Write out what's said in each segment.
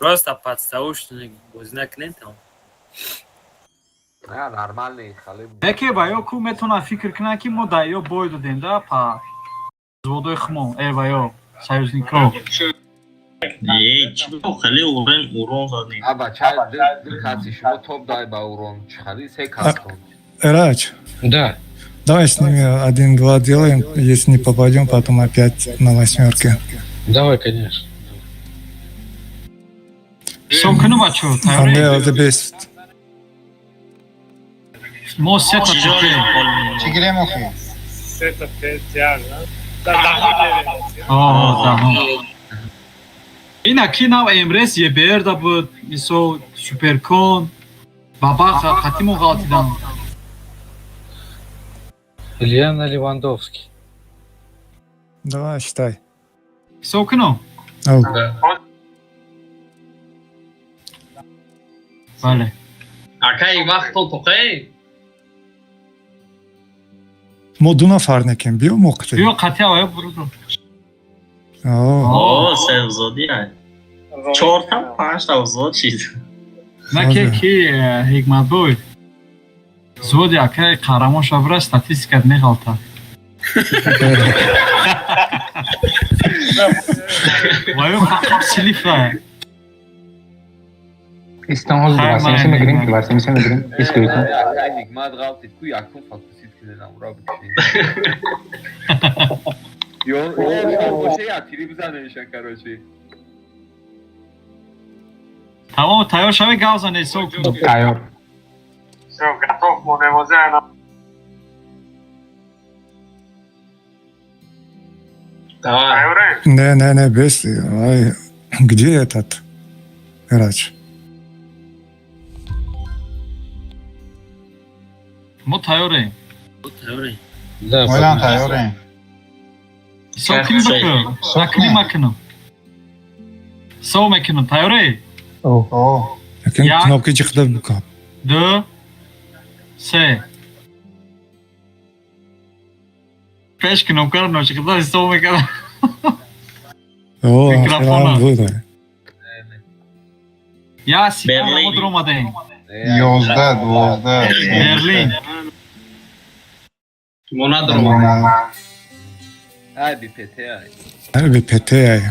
Просто подставушник бозӣ накунем, тамом. Не, нормальный хали. Яке ба ё ку метавонад фикр кунад, ки мо дар ё бой додем да па взводои хумо, ба ё союзникро. Е, чӣ бо хеле урон задем. А бача, ду каси шумо топ дай ба урон. Чӣ хали се кастон. Эрач, Да. давай с ними один-два делаем. Если не попадем, потом опять на восьмерке. Давай, конечно. Ҳисоб кунем, бачо, Андрей, тайёрем? это бесит. Мо сета Чӣ ҷо топем. Чӣ гирем охи? Сета тяж, а? О, даҳум. Ина ки нав Эмрес ЕБР да буд, мисол Суперкон, Бабаха қатимон ғалтидан. Ильяна Левандовский. Давай, считай. Ҳисоб кунам? Ау. Да. Бале. Акай, вақт тоқе. Мо ду нафар некем, биё мо қити. Биё қатъи авая буруду. О, О, се взводи ай. Чорта, панҷта взвод шид. На ки Ҳикматбой. Взводи акай қаҳрамон шавра, статистикат меғалта. Ва ё фақат слифа. Истон ҳозир Хай, 2 3 ман мегирем, мегирам. 2 3 мегирем. Иск кун. Акай Ҳикмат ғалтид ку, якум фокусид кунем, ура бикушем. Ё, боше я тири бизанешан, короче. Тамом, тайёр шавед, гав занед, ҳисоб кунем. Тайёр. Все, готов, монемозе. Давай. Не, не, не, бес. Ай, где этот? Эрач. Мо тайёрем. Тайёрем. Да. Моям погнали. тайёрем. Ҳисоб кунем, бакун. Накунем, макунам. Ҳисоб мекунам. Тайёред? О. Якин Як. кнопки чихда букам. Ду, се. Пеш кнопкаро ночиқида ҳисоб мекардам. О, Микрофона. хелам буд. Я сигнал Берлин. мо дуромадем. 11, 12. Берлин. Мо надорам. Ай, БПТ ай. Ай, БПТ ай.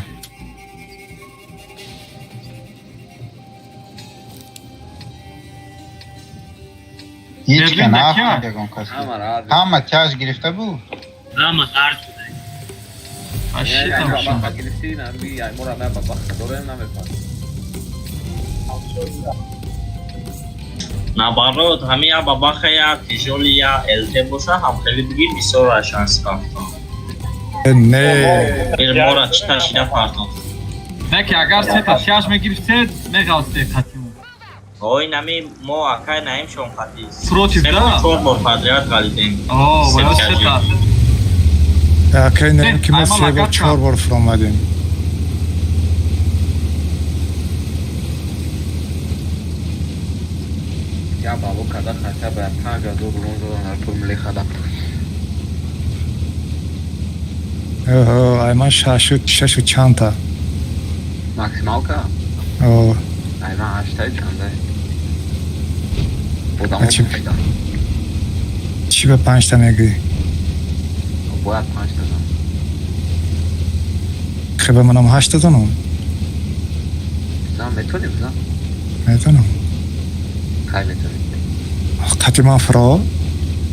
Ҳеҷ ка Берлин нафтид дар ягон кас. Ҳама ра. Ҳама тяж гирифта буд. Ҳама ғарқ шуда. Ашитам шуд. Бабаха гирифти, наби, ай мора на бабаха дорем намефаҳм. Наоборот, ҳами я бабаха, я тижоли, я ЛТ боша, ҳам хеле бигир, бисёр ра шанс партон. Не. Ир мора чита шида партон. Не ки агар сета тяж мегирифтед, меғалтидед қатимон. Ой, нами мо акай наим шон қати. Против, Се да? бор, чор бор подряд ғалидем. О, ва ё Се сета. Акай не, ки мо Ай, ман се бор, лагат чор бор фуромадем. Я бало када хотя бы 5000 урон задан дар пул млехада. Оҳо, ай ман шашу шашу чандта. Максималка? О, Ай ман ҳаштай чандай. Одамо А чӣ? пушидан. Чӣ ба панҷта мегӯӣ? Бояд панҷта зан. Хеба манам ҳашта занам. Зан метонӣ бизан? Метонам. Кай метонӣ? Қати ман фуро?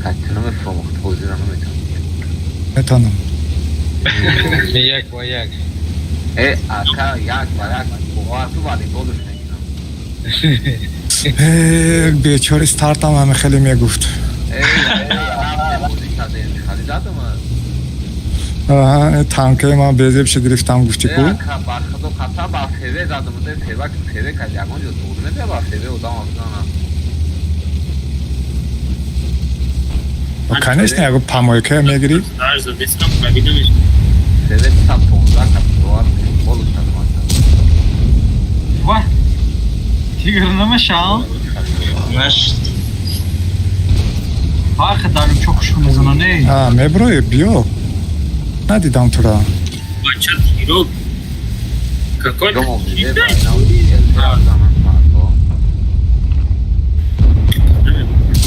Кай ту намефуром, вақт ҳозира наметонӣ. Метонам. Як ва як. Э, ака, як ба як бовар ту волейболш мекунам. Э, бечори стартам ҳаме хеле мегуфт. Э, рафтем, бозӣ кардем, хали задам. Аҳа, танкаи ман безебша гирифтам, гуфти Э, ку? ака, ба худо қасам, ба ФВ задам, э, ФВ, ФВ кад ягон ҷо туғри мебия ба ФВ одам бизанам. Конечно, ягон помойка мегирӣ. Дар задестам пробида мешавад. ФВ 115 кад бовар болш кардам ака. Ва. Тигр намешавам. Наш Фарқи дар чо хушку мезана не. А, меброи, биё. Надидам тура. Бача, тирок. Какой Домо биде, ба,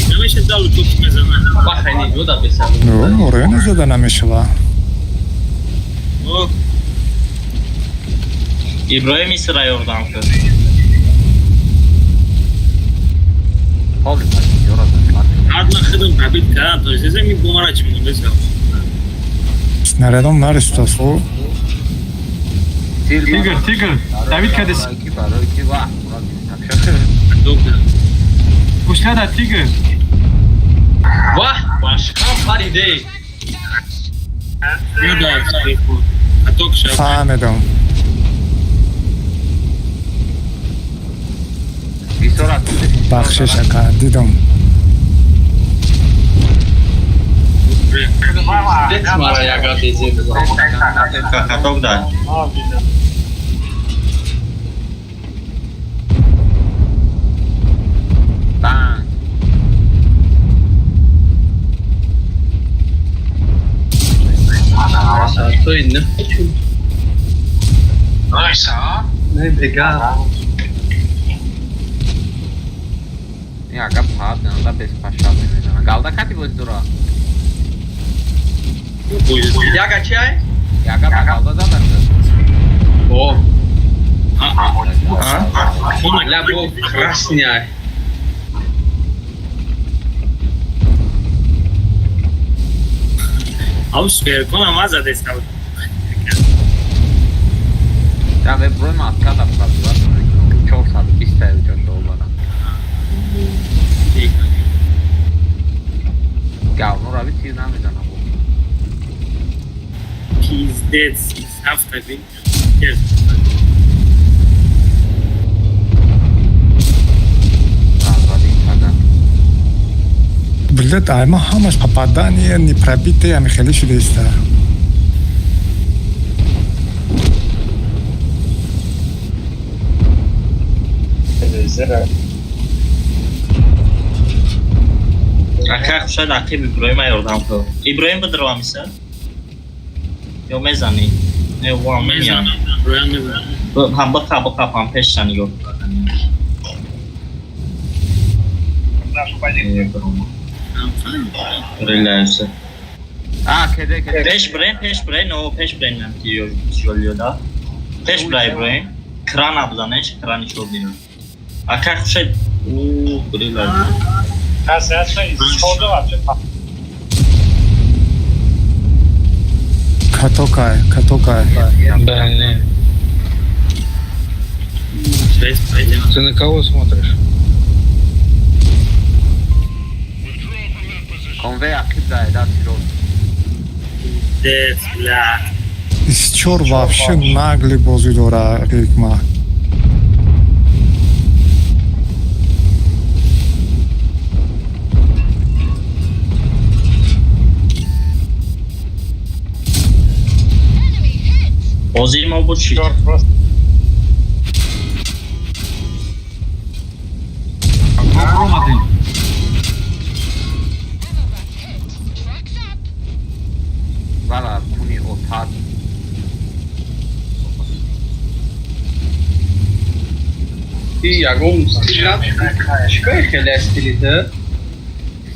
Намеша залу топ мезанад. Баха нигоҳ да бесабр. Ну, Урена зада намешава. Иброҳим Исра ёрдам кард. Адна хидм пробит кардан то есть ми бумара чи монда. Снарядом нарестасу. Тигр, тигр. Давид кадес. Пушлада тигр. Ваҳ, башқам париде. Фаҳмидам. Бахшиш ака, дидам. Мара яга безе бизан. Каток да. Банг. Той не хочу. Не бега. Яга пад, да без паша мезана. Галда кати боз дура. Яга чай? Яга ба галда зада. О. Ля бо красный ай. Ав суперкон ама задеста. Да ве брой ма откада правда. 420 та ҷо шо бара. Говно рави тир намезанам. Пиздец, ҳафта би. Блядь, ама ҳамаш попадание непробитые ами хеле шудааста. Ака хушад ақиб Иброҳима ёрдам кун. Иброҳим бидро амиса? Ё мезанӣ? Не, ва мезанам. Ҳам биқа биқа ҳам пешша нигоҳ кун. Релайса. А, кеде кеде. Пеш брен, пеш брен, но пеш брен нам ки ё жолио да. Пеш брай брен. Крана бизанеш, крани шо бина. Ака хушад у релайса. Катокай, катокай. Да, не. Ты на кого смотришь? Конвей ақиб да да тиро. Пиздец, бля. Исчор вообще наглый бозӣ дора ригма. Бозии мо буд чӣ? Омадем. Бала куни отат. Ти ягон стил на? Чикои хеле стилите?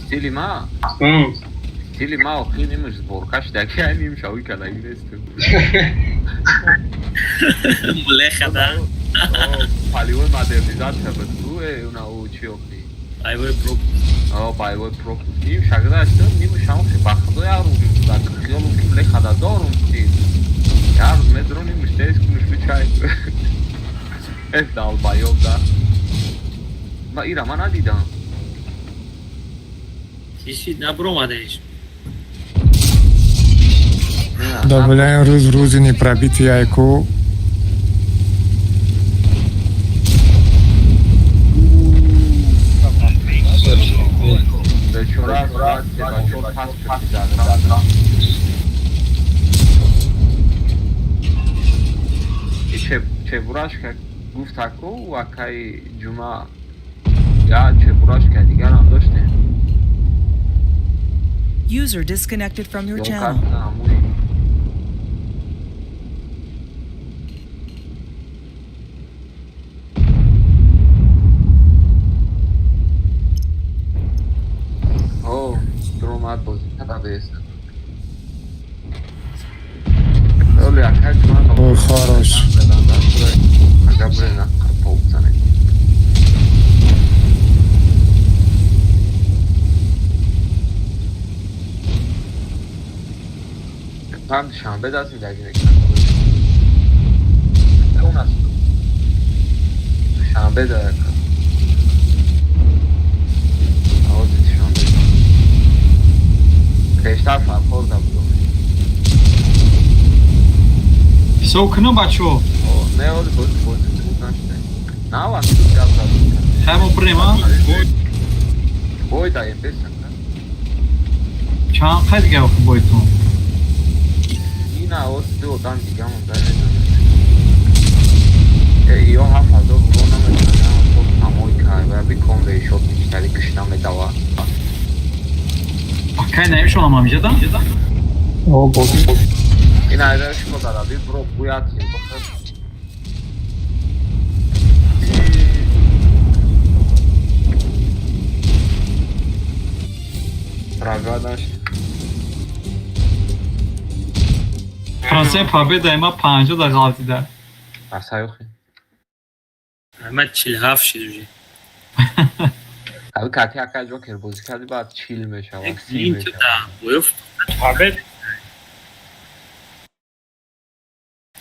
Стили ма? Стили ма охи нимаш сборка шдаки ай ним шави кадаги несту. Млеха да. Палевой модернизация буд ту уна у чи охи? Боевой пропуск. О, боевой пропуск. Ним шагда шдам, ним шам хи бахдо я ру да хиёлум ки млеха да дорум ки. Я рӯз медроним миштес кунуш бичай. Эф долбоёб да. Ма ира ма надидам. Чиши набромадеш. Да, бля, рӯз рӯзи непробитый айку. Бечора сурат се ба чор пас шуд. Чебурашка гуфт аку акаи Ҷума я чебурашка дигарам доштем. User disconnected from your channel. Хорош. Агар бурем на қирпо бизанем. Ҳам душанбе даст зиндагӣ мекунам. Он аст. Душанбе да овози душанбе. Пештар фархор да будам. Ҳисоб кунам, бачаҳо? Не, оли бози бози буд нашуда. На, ва миду гап зад. Хай, мо бирем, а? Бой даем бесан. Чанд қай дига охи бойтон? Ина оз ду одам дига монда медонам. Ё 7000 рубло наметонам, то тамои кай ва бикон вешот киштари кишта медава. Акай наимшонам ҳамиҷада? О, боз. Ин айда шумо дараби бро буяд бахр. Прага дашт. Процент победа ма 50 да ғалтида. Асайохи. Ама 47 шид уже. Аби кати акай Ҷокер бозӣ карди, баъд 40 мешавад, 30 Ин мешавад. да боёф Побед.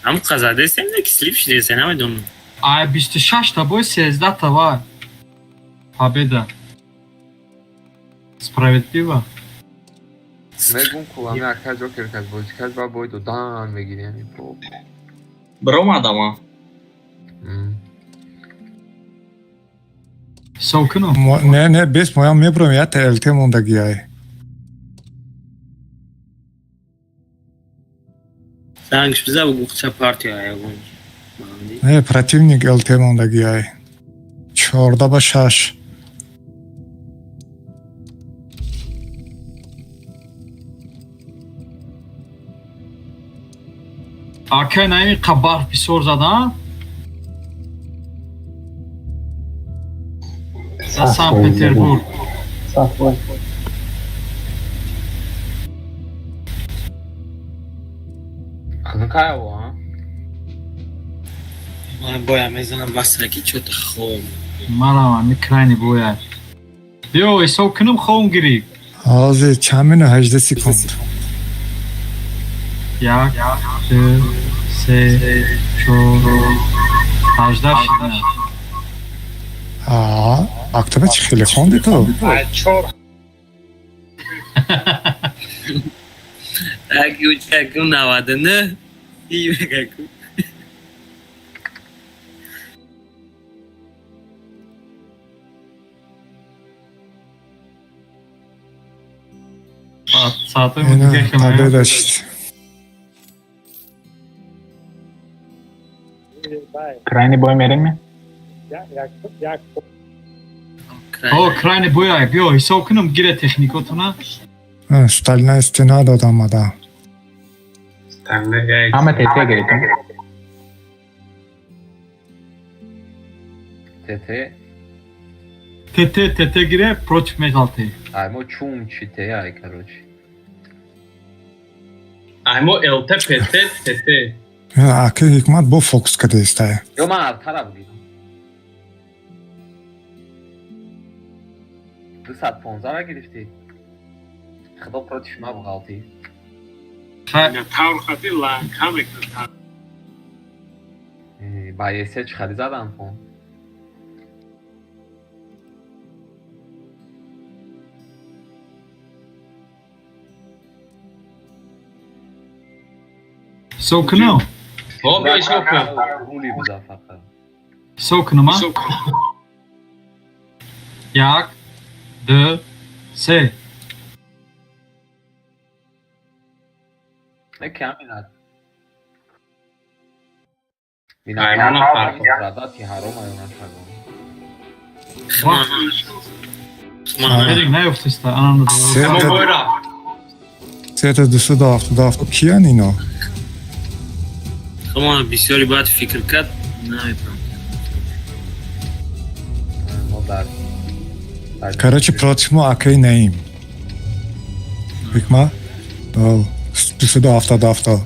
ҳам қазадесем не ки слип шидесе, намедонам. Ай 26 та бой 13 та вай. Победа. Справедливо. Мегум ку ами акай Ҷокер кад бозӣ кард, баъд бой додан мегирӣ ами бо. Биромадама. Ҳисоб кунам. Не, не, бес моям мебурам, я ТЛТ мондагиай. Зангш биза бугухча партия ягон. Не, противник ЛТ мондагиай. 14 ба 6. Акай наими қа барф бисёр зада? За Санкт-Петербург. Хнукай аво, а? Ман боя мезанам басраки чота хом. Манам ами крайний боя. Биё, ҳисоб кунам, хом гирифт. Ҳозир чанд минут 18 секунд. Як, ду, се, чор, 18 шида. Аа, мактаба чӣ хеле хонди ту? Чор. Аги учаку 99 и мегаку. Соатҳои Ина дига хеле. победа шид. Крайний бой мерем? Як як. О, крайний боя, биё, ҳисоб кунам, гире техникотона. Стальная стена додам ада. Ҳама ТТ гирифтем. ТТ? ТТ, ТТ гире, против меғалте. Ай мо чум чи те ай, короче. Ай мо ЛТ ПТ ТТ. Аки Ҳикмат бо фокус кадаистай. Ё ман артара бигирам. 215 ра гирифтӣ. Худо против ма буғалтӣ. Тавр хати ланка мекунад. Ба есе чӣ хари задан хон? Ҳисоб кунам? О, биё, ҳисоб кун. Рули биза фақат. Ҳисоб кунам, а? Як, ду, се. Не кам минат. Ай, мана фарқ. Радати ҳаром ай нашагон. Беринг наёфтиста, ананда. Мо бой рафт. Сета 277 киян ино? Хмана бисёри баъд фикр кард, наметавонам. Мо дар Короче, против мо акай Наим. Ҳикмат? О, 277.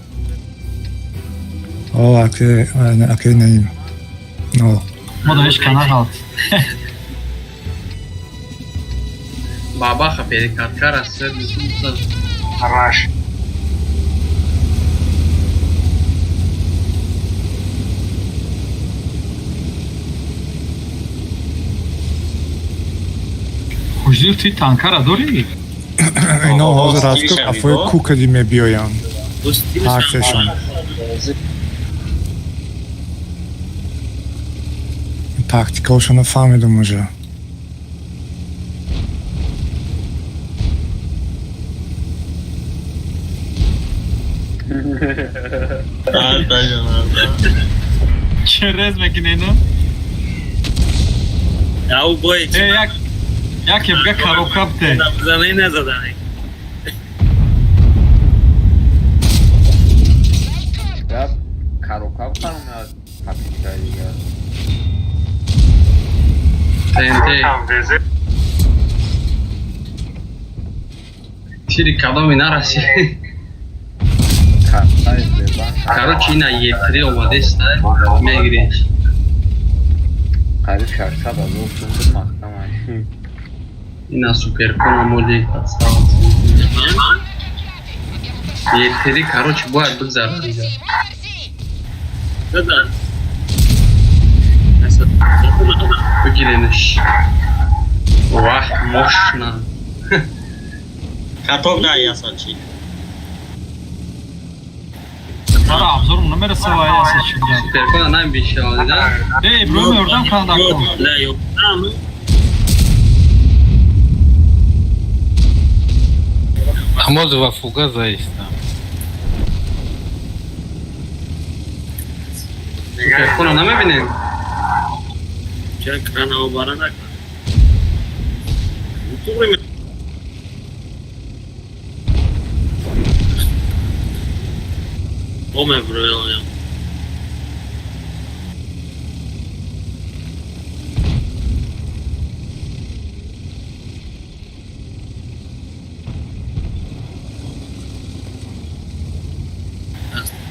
О, аке, аке наим. О, Мо да ҳеч кана ғалт. Бабаха перекаткар аст. Раш. Хушдил, ти танкара дорӣ? Ино О, ҳозир аз стилишам афои бибо. кукади мебиёянд. Ҳарсешон. Тактикаошонро фаҳмидум уже. Арда ҷон, арда. Че рез мекунӣ ино? Ау бой. Э, як яке буга коробка бите. Зане назадане. Я коробка бихарам я папичка дигар. ТНТ. Там везе. Тири кадоми нараси. Картаи Сбербанк. Короче, ина Е3 омадеста, мегириш. Қариб 600 ҳазор сум буд маҳкамаш. Ина суперкона моли подстава. Е3, короче, бояд бигзарад дига. Задан. Бигиренаш. Вах, мощно. Каток да ясачи. Ара абзорум намераса ва яса чӣ буда. Суперкона намебишавад, да? Э, Иброҳим, ёрдам кунанд акун. Ла ёрдам. Амозова фуга заиста. Суперкона намебинем? Ча крана обара накун. Туғри. Оме бројал.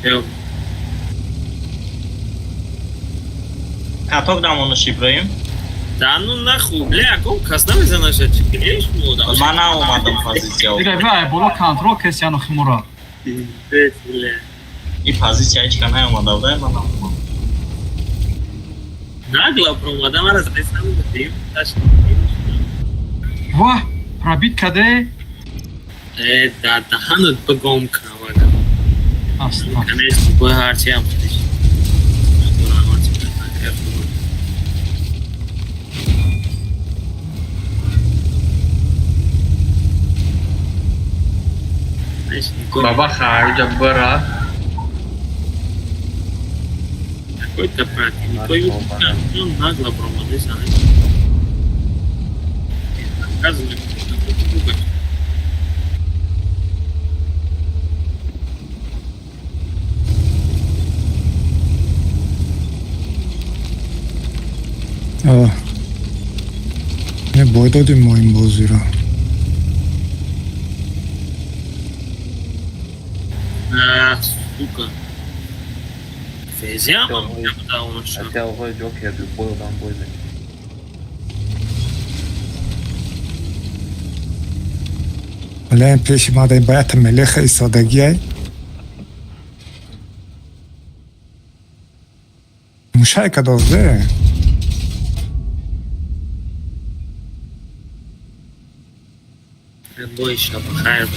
Я. Каток дамонаш Иброҳим. Да ну нахуй, бля, ком кас намезанаша чи клеш муда. Ман наомадам позитсия. Дига ва боло контрол кесяну химура. Пиздец, бля. И позитсия ҳеч ка наомада буда, ман наомадам. Нагла промада мара задесам дим, таш. Ваҳ, пробит каде? Э, да даҳанат бигом кунавага. Аста. Конечно, бой ҳарчи ҳам худиш. Бабаха, иҷа бира. Какой-то противник. Нагло промадеса. Отказывает. О. Не бой додим мо ин бозиро. А, сука. Фезиам, да, он что? Хотя оғои Ҷокер любой одам бой мекунад. Бля, ин пеши ма дай баята мелеха истодагиай. Мушайка дозде. Бой шаба хайр.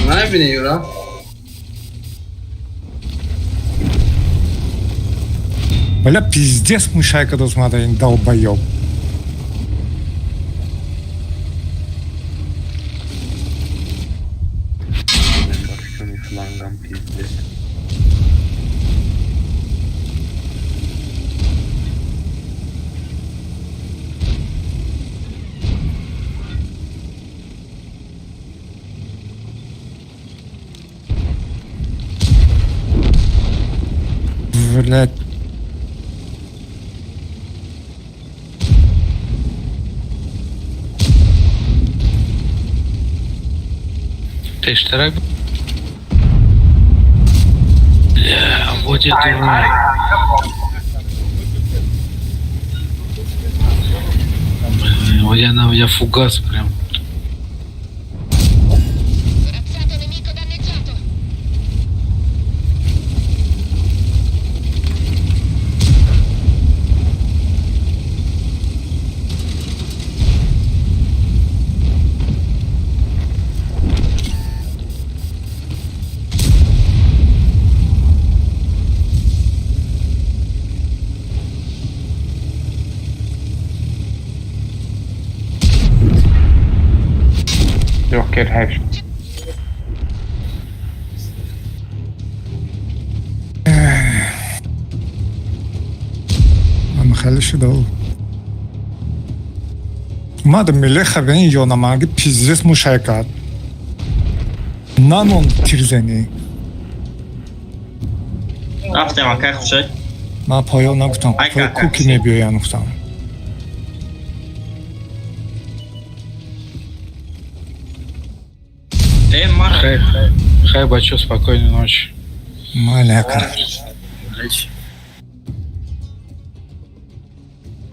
Намебинӣ, Юра? Бля, пиздец мушайка дозмада ин долбоёб. Чуни флангам пиздец. Блядь. Пештарак. Бля, вот я дурак. Блин, вот я фугас прям. Joker 8. Ман хеле шуда. Мада мелеха вен ёнамаги пиздец мушай кард. Намон тирзанӣ. Рафтем, акай Хуршед. Ман поён нагуфтам. Ай, ка, Куки мебиёян гуфтам. Э, мара. Хай, хай, бачо, спокойной ночи. Майли, ака.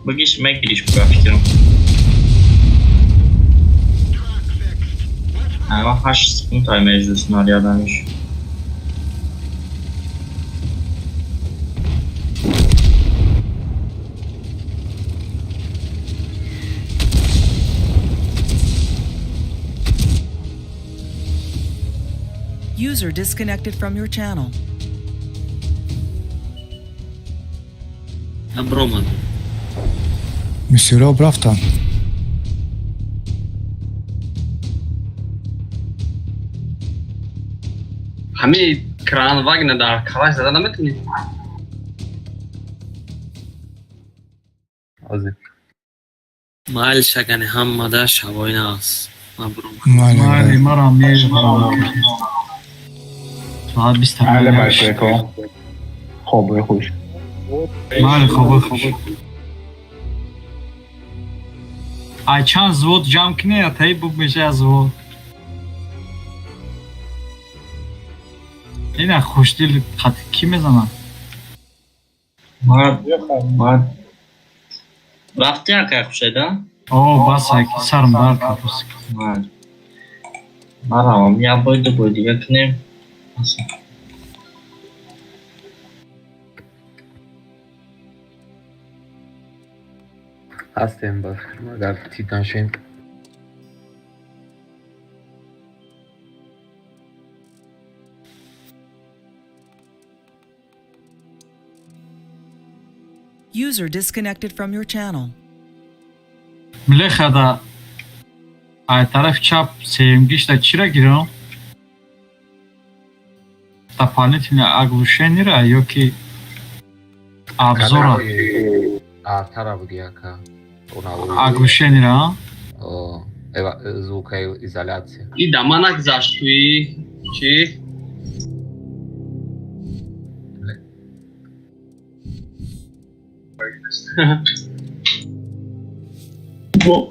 Бигиш, мегириш, ба фикрам. Ама 8 секунд ай между снарядамиш. User disconnected from your channel. Броман. Мисюроб рафтам. Ҳамин кран вагна дар калаш зада наметавонӣ? Ҳозир. Майли, шакани ҳамада шабои наст. Ман броман. Майли. Майли, марам меҳрибон. Соат 20. Майли, бачако. Хобои хуш. Майли, хобои хуш. Ай, чанд взвод ҷамъ кунӣ, таи буб меша як взвод. Ина хушдил қати кӣ мезанад? Ман ман рафти, акай Хуршед, а? О, бас, ай, сарм дард кард. Ман маравам, як бой, ду бой дига кунем. Ҳастем, ба фикрам, агар тит нашем. User disconnected from your channel. Млехада ай тарафи чап сеюмгишта чира гирам? Дополнительное оглушение ё ки обзора? Артара буги, ака. Оглушение, а? Звукоизоляция. И да ма нагзашт туи чӣ?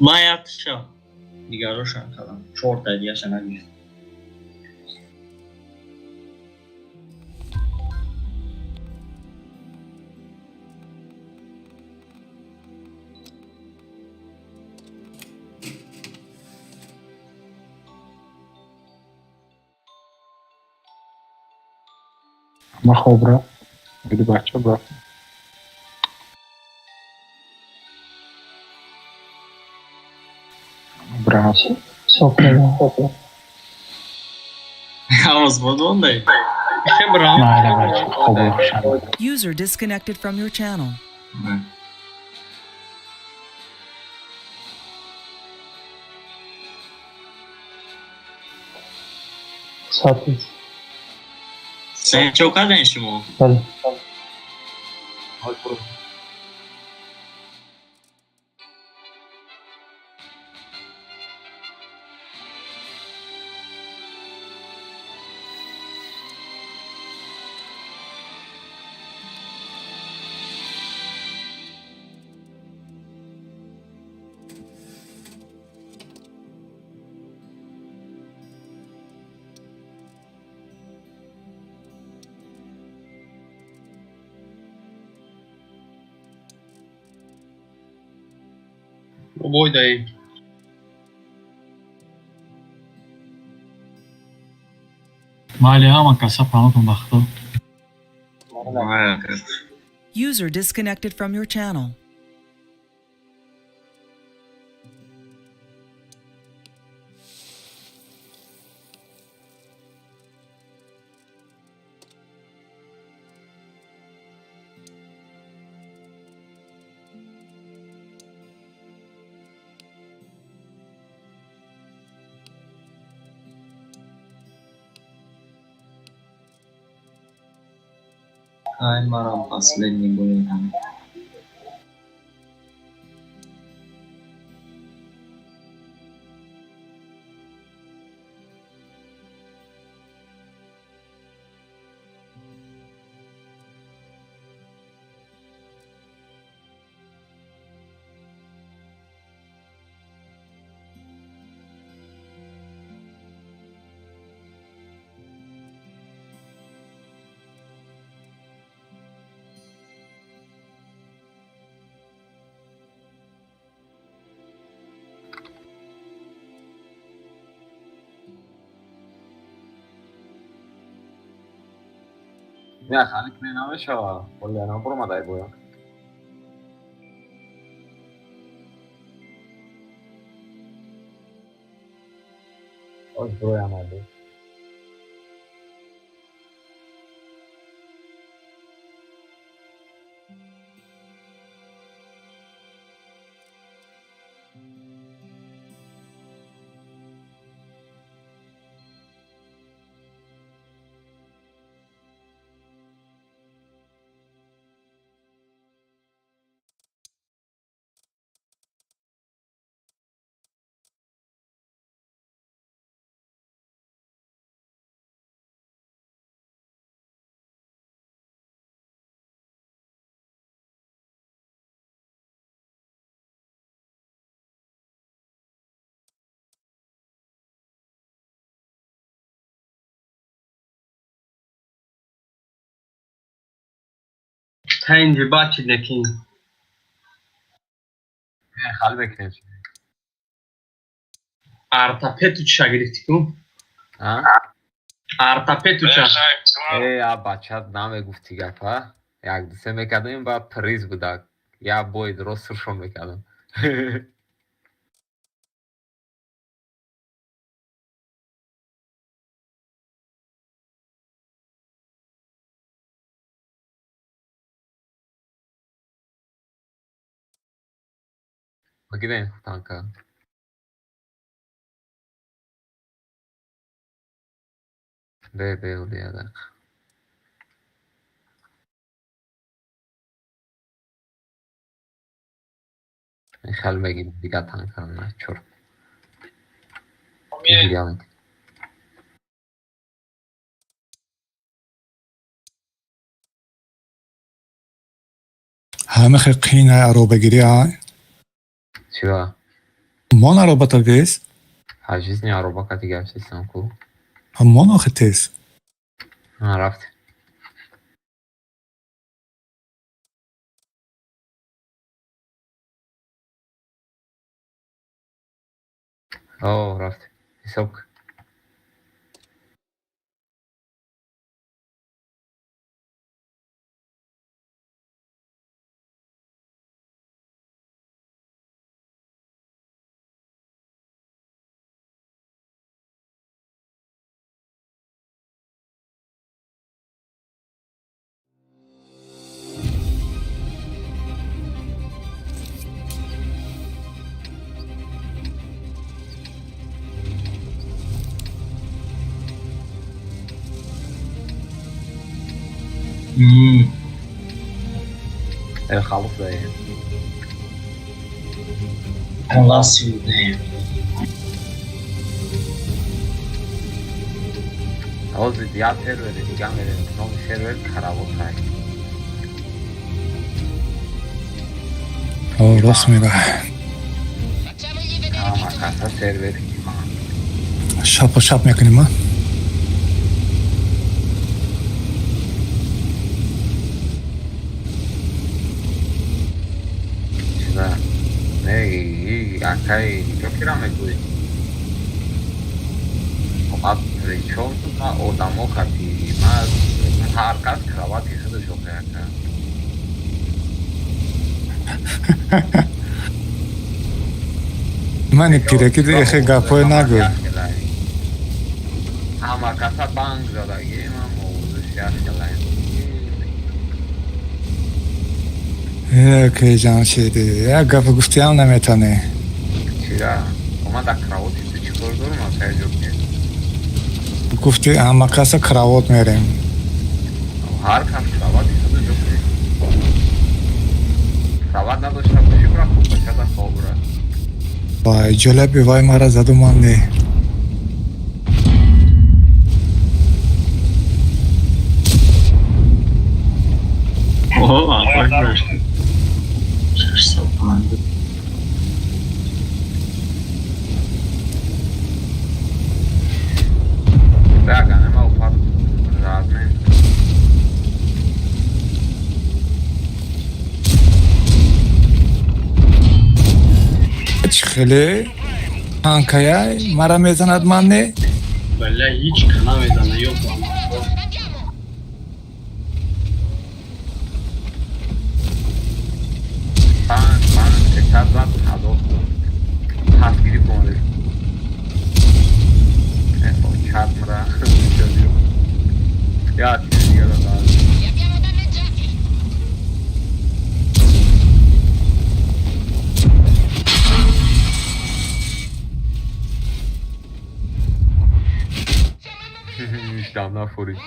Ман якташа дигарошам кардам. Чорта дигаша нагирифт. Ма хоб рафт. Биди бача рафт. Браво. Ҳама взвод мондай. Брам. Майли, бача. Хобои хушам. User disconnected from your channel. Сен чо кардем шумо? Бой даем. Майли, ҳама каса панотон ба худо. User disconnected from your channel. Ай, марам последний бой. Не, халик не намешава. Оля набуромадай боя. Оз броямади. Тайнҷи бачи лекин. Хали бекнем. Артапету ча гирифтӣ ку? Артапету ча. Э, а бача намегуфти гапа. Як ду се мекардем, ба приз буда. Я бой дрост суршон мекардам. Бигирем танка. Бе, бе, улия. Хел мегирем дига танка на чор. Гирям. Ҳама хел қин аробагирӣ, а? Чива? Мон аробата вес? А жизни ароба кати гапсисам ку. Мон охи тез. А, рафт. О, рафт. Ҳисоб. Халус даем. Халас даем. Ҳозир як сервери дига мерем. Номи сервер Каравотай. О, рост мега. Ҳама каса сервер. Шапо шап мекунем, а? Не, Акай ҷокира мегӯӣ? Ман причём тут ман одамо хати ман ҳар кас кровати худаш охе ака. Мани пираки эхе гапҳое нагӯ. Ҳама каса банг задаги ман овозиш як хелай. Э, Ҷамшеди, як гапа гуфтиам наметавонӣ. Чира? Ман дар кровати ту чӣ кор дорам, акай ҷокир? Гуфти ҳама каса кровот мерем. Ҳар кас кровати худаш охе. Кроват надошта бошӣ, бира кӯпачада хоб бира. Вай, ҷолаби вай мара заду ман не. О, акбар. 605. Так, а нема упад размен. Чӣ хеле танкая мара мезанад ман не? Бля, ҳеҷ ка намезана, ёбам. Панҷ, панҷ, сесад зад, ҳазор сум. Пас гирифт омадеш. Чат мра. Я чизи дигара дад. Иштам нафурид.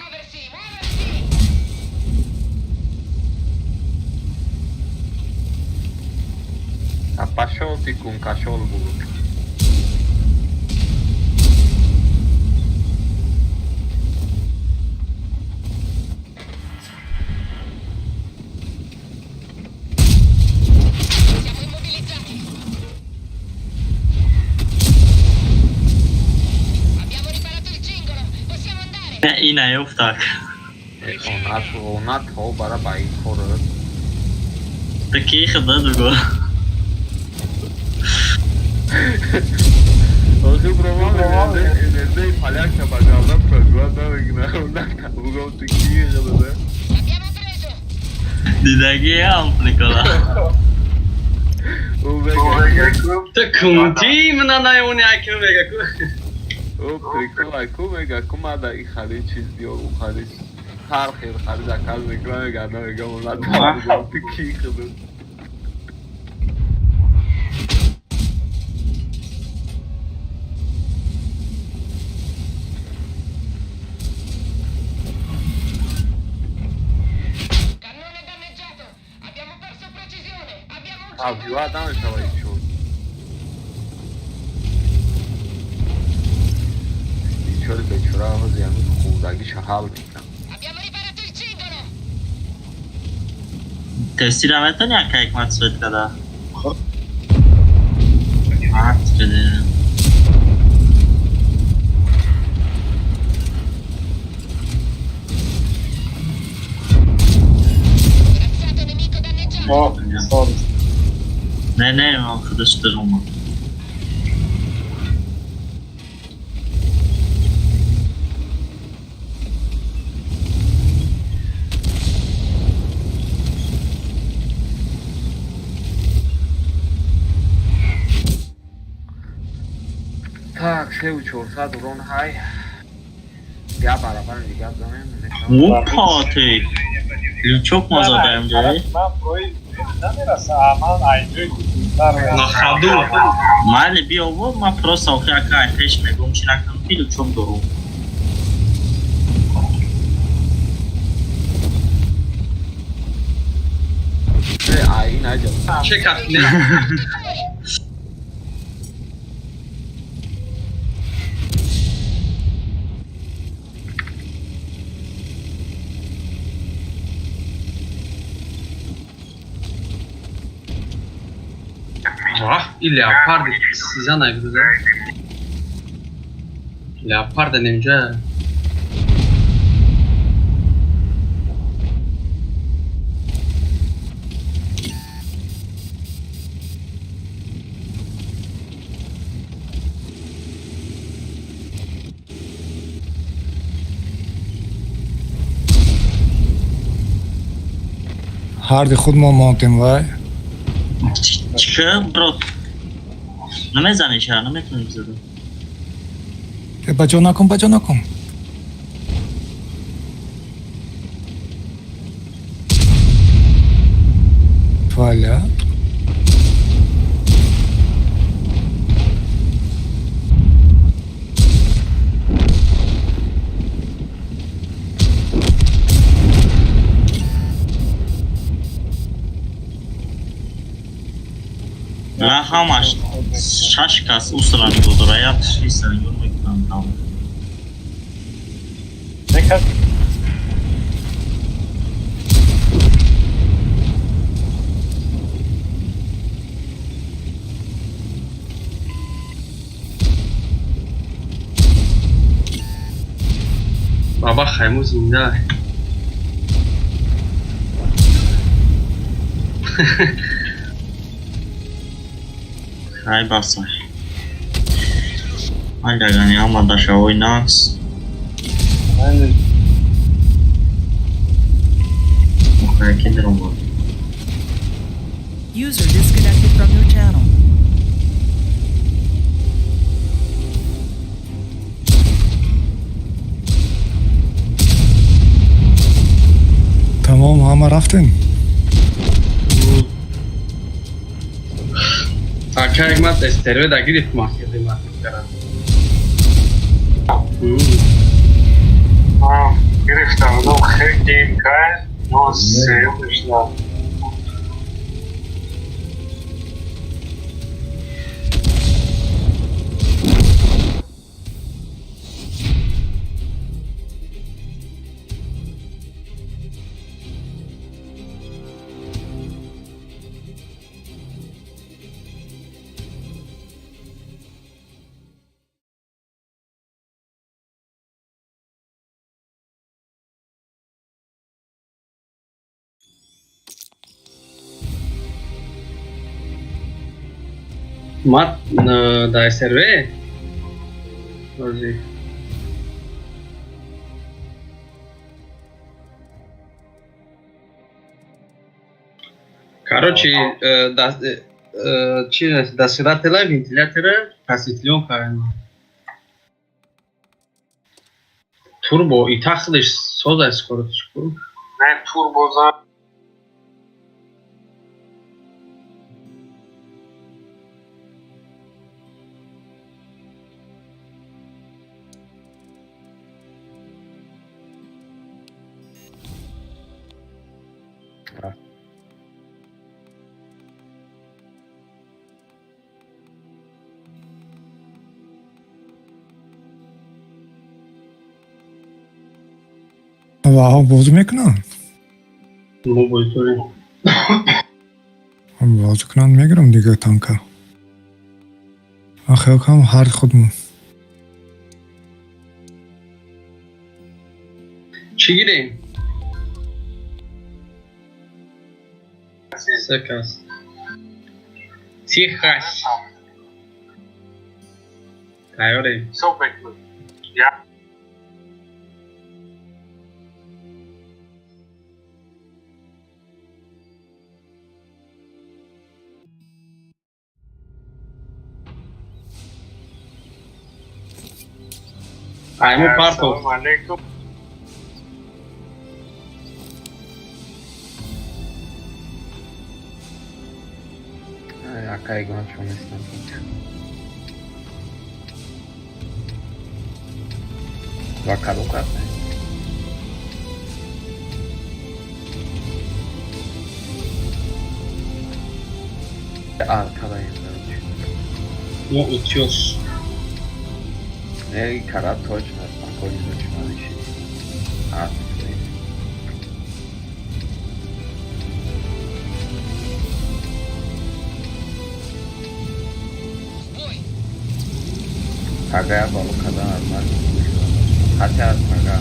А пошел ты, кун, кошел буду. Ина ёфтак. Онат, онат ҳо бара ба ин кор. Таки хада дуго. Охи бро, ман энердеи поляка ба галда прогресс намекунам. Бугам ту ки хада. Дидаги ам прикола. Ӯ мега Ту кунти мана наёни аки мега ку. Ӯ прикола ку мега ку ма да и харид чиз биёр, ӯ харид ҳар хел харид аказ мекунам, мега намегам онат бугам ту ки хада. Авиа намешава ичо. Ичори бечора ҳози ҳамин хурдагиша ҳал мекунам. Тестира метони ака ҳикмат свет када? Ат када. Не, не, ман худаш даромад. Так, сеу чорсад урон ҳай. Я барабар дига занем мешавад. Опа, ты. Лючок мо задаем ҷой. Ман прои намераса, ман айҷои кутунтар. На ходу. Майли биёво, ман просто охи ака ай пеш мегӯм чи накунам ки лючок дорум. Э, ай ин аҷаб. Че кат не? Вах, и леопард сизана буда. Леопарда немҷа. Ҳарди худ мо мондем вай. Чӣ, брат? Намезанӣ чара? Наметавонӣ бизадам. Э, ба ҷо накун, ба ҷо накун. Валя. На ҳамаш шаш кас усра нигоҳ дора, як шиса нигоҳ мекунам там. Баба хайму зинда. Хай баса. Андагани ҳама дашавои нақс. Мухаяки даромад. User disconnected from your channel. Тамом, ҳама рафтем. Ака як мат стерве да гирифт махирди махир. Гирифтам, ну хел гейм кард, но сеюмш на. Мат да СРВ? Ози. Короче, да, чи да седателя вентилятора просветлен кардем. Турбо и тахлиш созай скорость ку. Не турбо за. Ваҳо бозӣ мекунанд? Мо бозӣ дорем. Бозӣ кунанд, мегирам дига танка. Ман хиёл кардам ҳарди худмон. Чӣ гирем? Се кас. Тихо. Тайёрем. Ҳисоб мекунам. Я. Айму партов. Ассалому алайкум. Акай гончо нестам. Ва кадом карта? Arkadayım короче. Мо утёс. Не, кара точно, спокойно точно. А, Пага боло кадан аз ман хотя пага.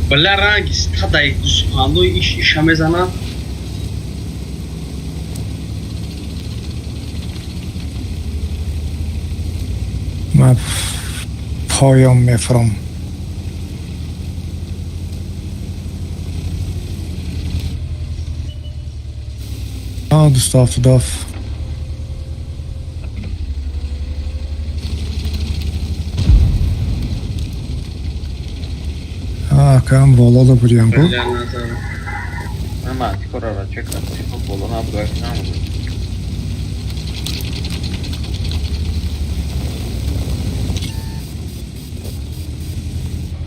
Бля, ранги стадаи гӯсфандои иш иша мезанад. Ман поён мефурам. А, 277. Акам боло да бурям ку. Бля, назар. Ама, ти хора чека, ти боло набуд, як намуд.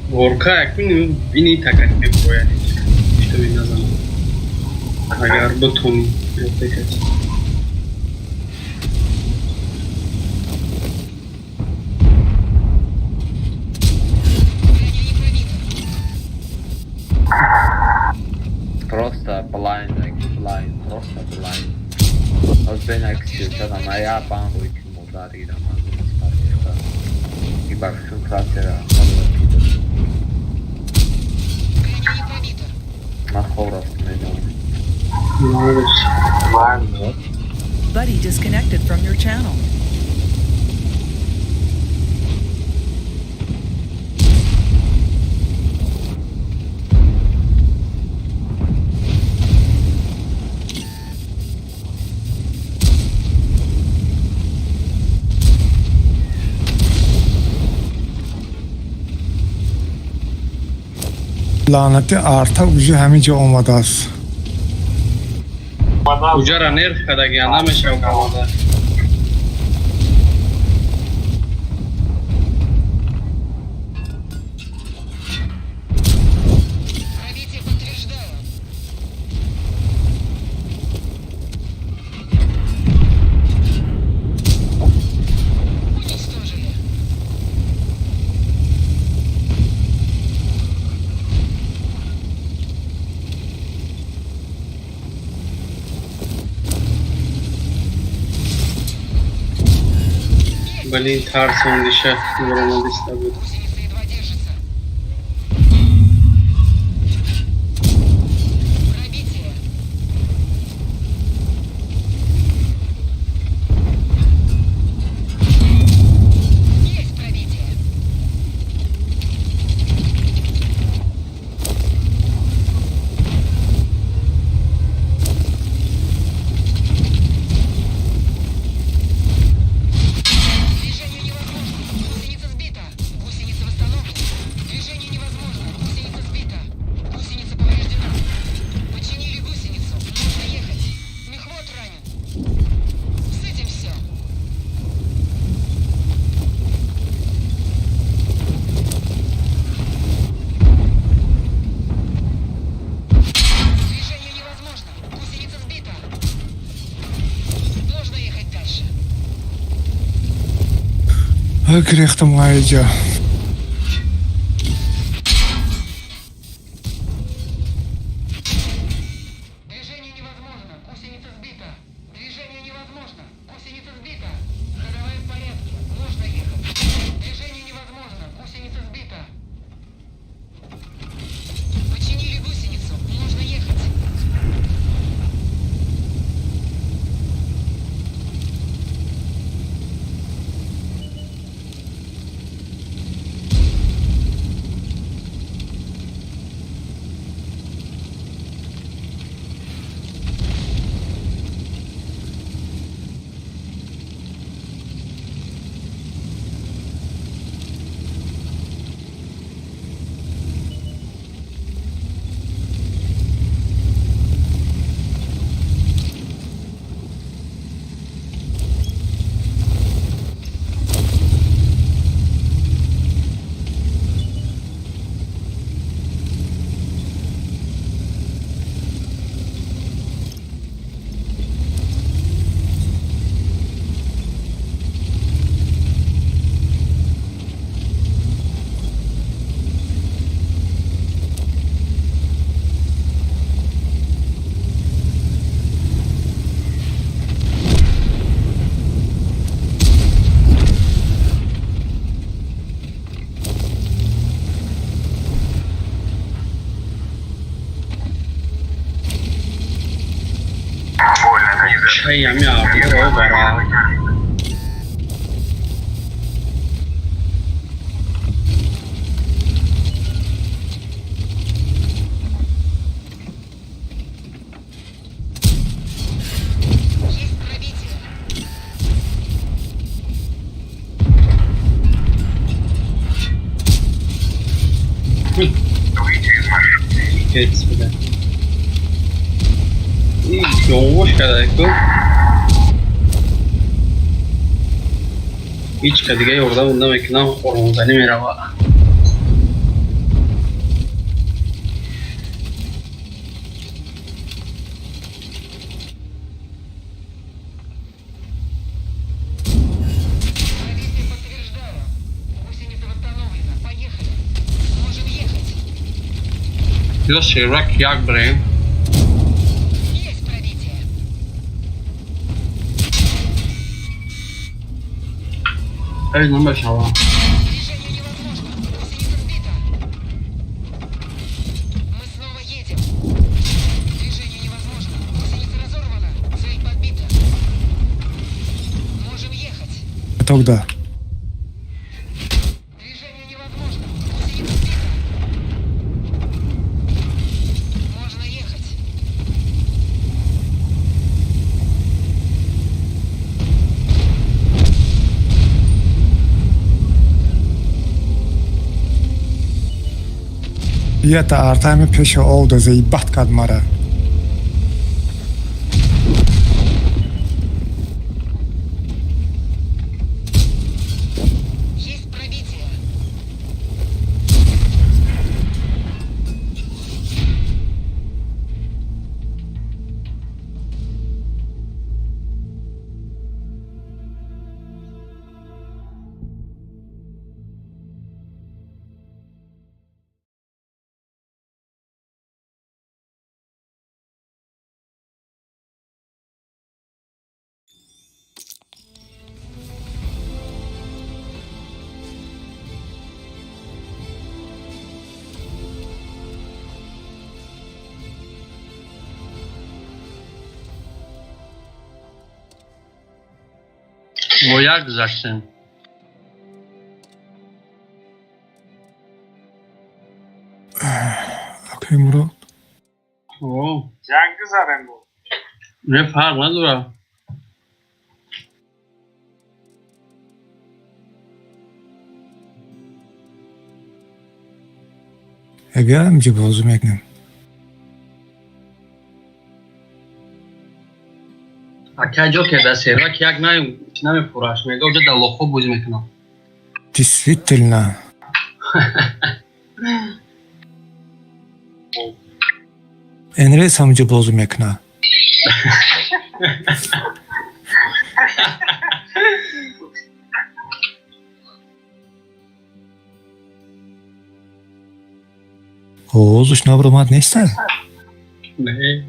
Ворка якун бини такак меброяд. Что ви назанам. Агар бутони бекати. Просто blind, like blind, просто blind. Аз бен аксиотада на я бан рӯи ки модар гирам аз спартишка. И бахшун кратера ман хоб рафтам медонам. Buddy disconnected from your channel. Лаънати арта уже ҳамин ҷо омадааст. Уҷара нерв кардагиан намешав камода. Блин, тарсондиша буромадиста буд. Гирехтам аиҷа. Чай ами ардиро бара. Пипец, бля. Ёвош карда ку. Ҳеҷ ка дига ёрдам намекунам, оромзанӣ мерава. Ё сервак як бренд. Эй, намешава. Тогда. Ята артами пеши овда заебат кад мара. Бо як гузаштем. Окей, Мурод. О, Ҷанг гузарем бо. не, фарқ надорад. Биё инҷо бозӣ мекунем. Ака ҷо ки дар сервак як намепураш, мега оҷа дар лохо бозӣ мекунам. Действительно. Энрес ҳаминҷо бозӣ мекунад. Овозаш набаромад неста? Не.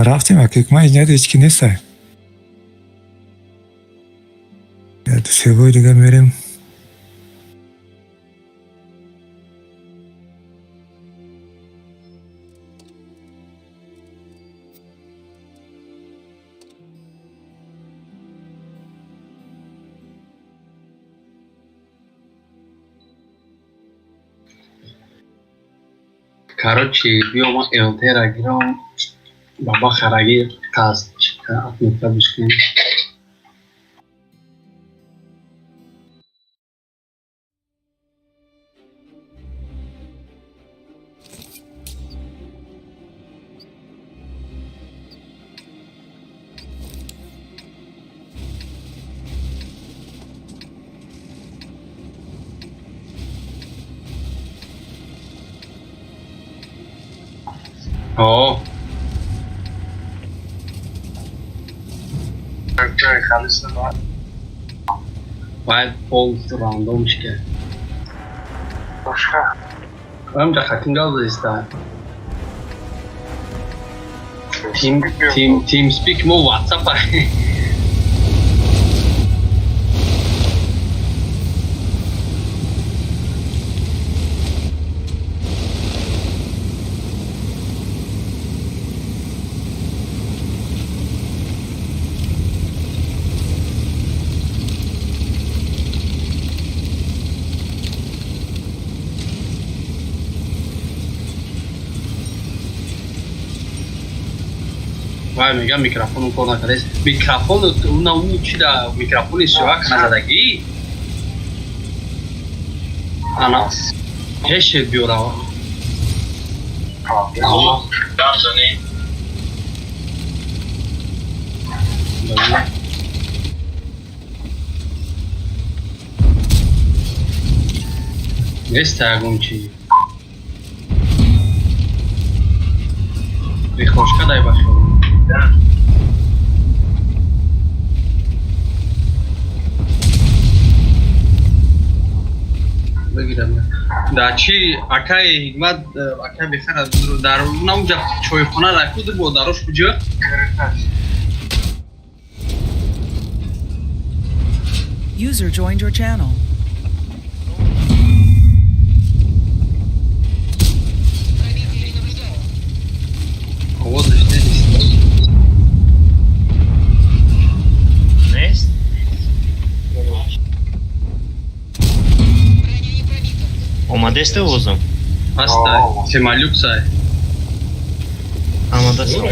Рафтем, акекма иҷнад ҳеҷ ки неста. Себои дига мерем. Короче, биё ма ЛТ-ра гирам, баба хараги қасд отметка бишкунем. О, Ҷои халис надорад. Бояд полностью рандом шка. Бошка. Ам хаким гал зиста. Тим тим TeamSpeak мо WhatsApp. Вай мегам микрофону кор накардааст. Микрофон уна у чи да микрофони сӯак назадагӣ. Ана пеше биёрава. Нест ягон чи. Прихожка дай бахел. Бигирам. Да чи акай ҳикмат акай бехара дар намуҷа чойхона дар куд бо дарош куҷо? User joined your channel. Овозаш нест. Нест? Омадесте овозам? Ҳастай. Семалюксай. Омадастам.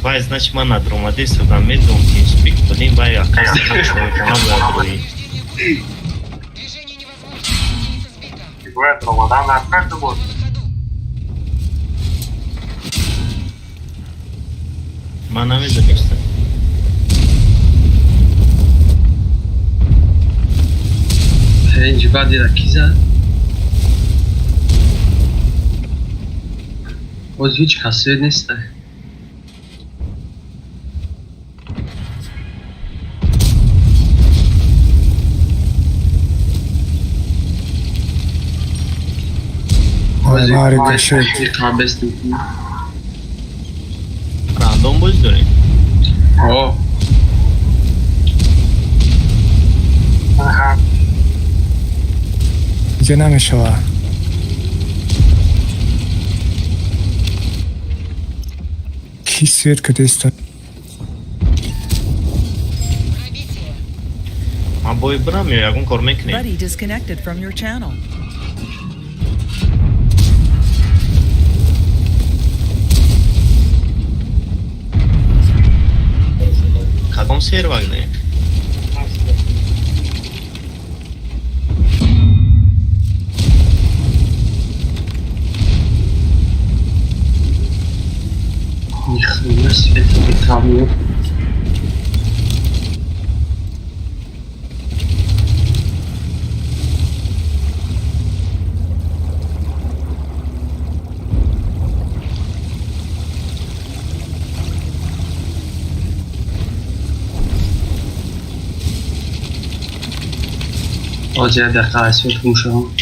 Вай, значит, ман надромадестадам, медонам ки спик будем, вай акас чойхона бояд рӯи. Бояд ромадан накарда буд. Ман намедонистам. Инҷи баъди ки зад? Боз ҳеҷ касе неста. Ма рикошет. Рандом боз дорем? О. Инҷа намешава. Ки свет кадеста? Ман бой бирам ё ягон кор мекунем? Buddy disconnected from your channel. Кадом сервак не? Ни хрена света битавно. Оз як дақиқа аз свет гум шавам.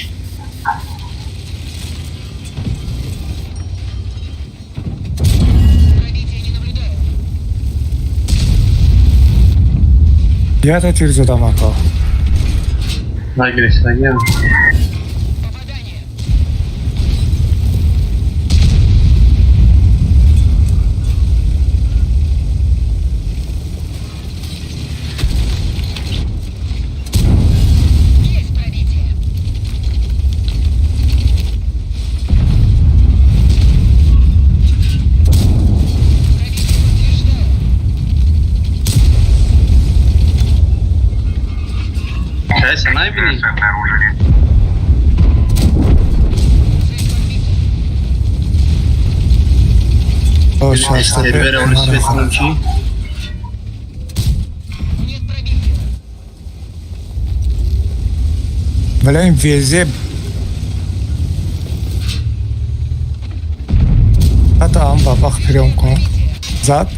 Ята тир задам ака. Нагирифтагиам. Кайса наибини? О, шаста. Сервера оли свет гум чи? Бля, им везе. Ата ам бабах прием кун. Зад.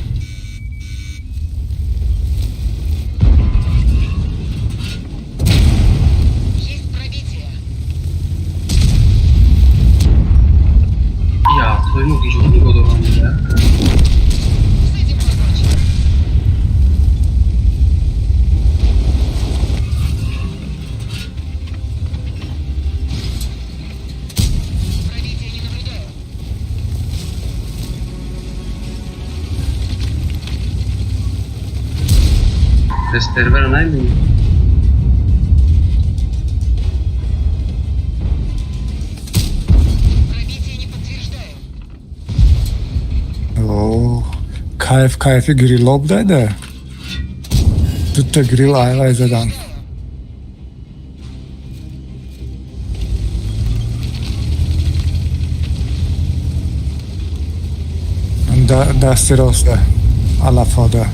Я, твоему гижу нигоҳ дорам да. Сервера наибини? О. Кайф кайфи грило будайда. Дута грил айвай задан. Дасти роста. Алафода.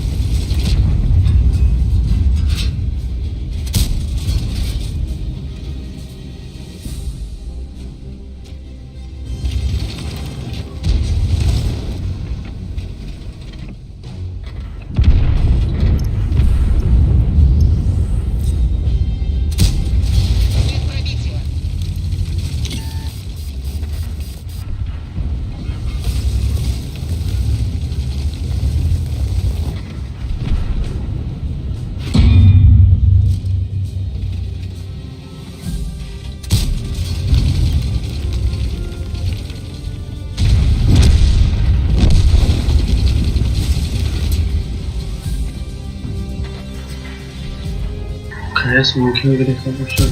КС мумкин гирифта бошад.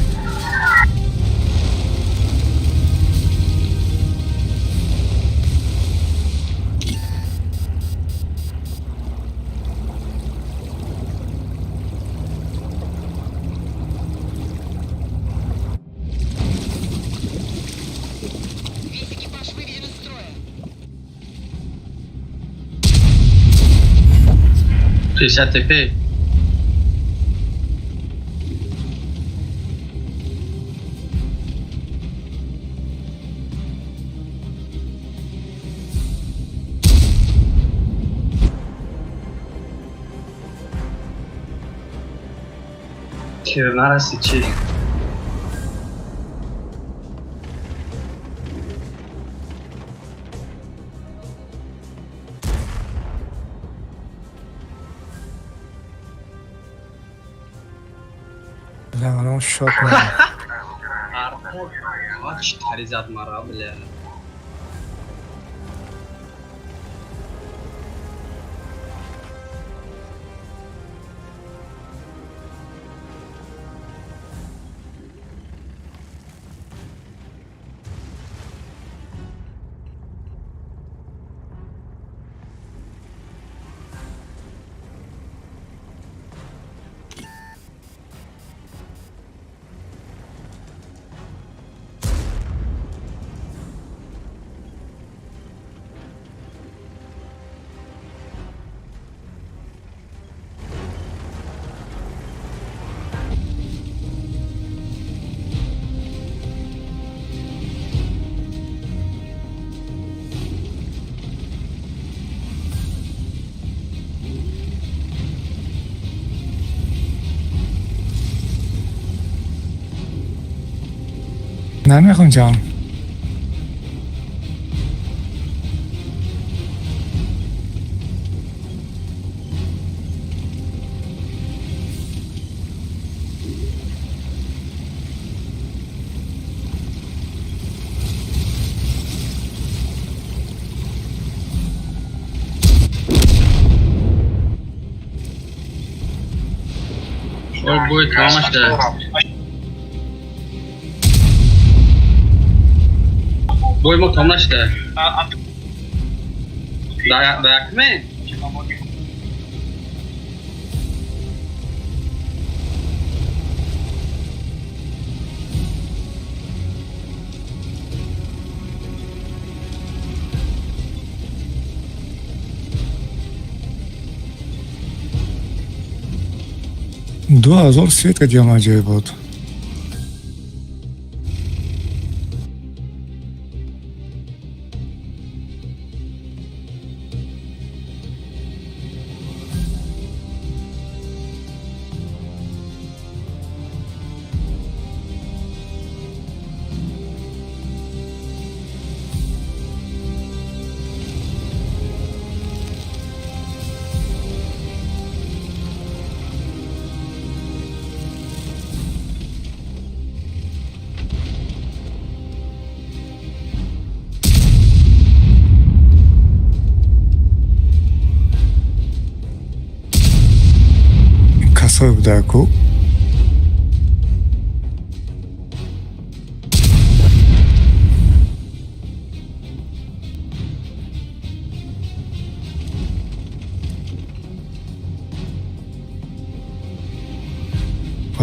Пятьдесят ТП. Нарасид чӣ? Бля, шок. Чӣ тари зад мара, бля. Намехон ҷон. Ой, бой тамом шуда. Бой мо тамом нашуда. Да якме? 2000 свет кадиам аҷоиб буд. Касое буда ку.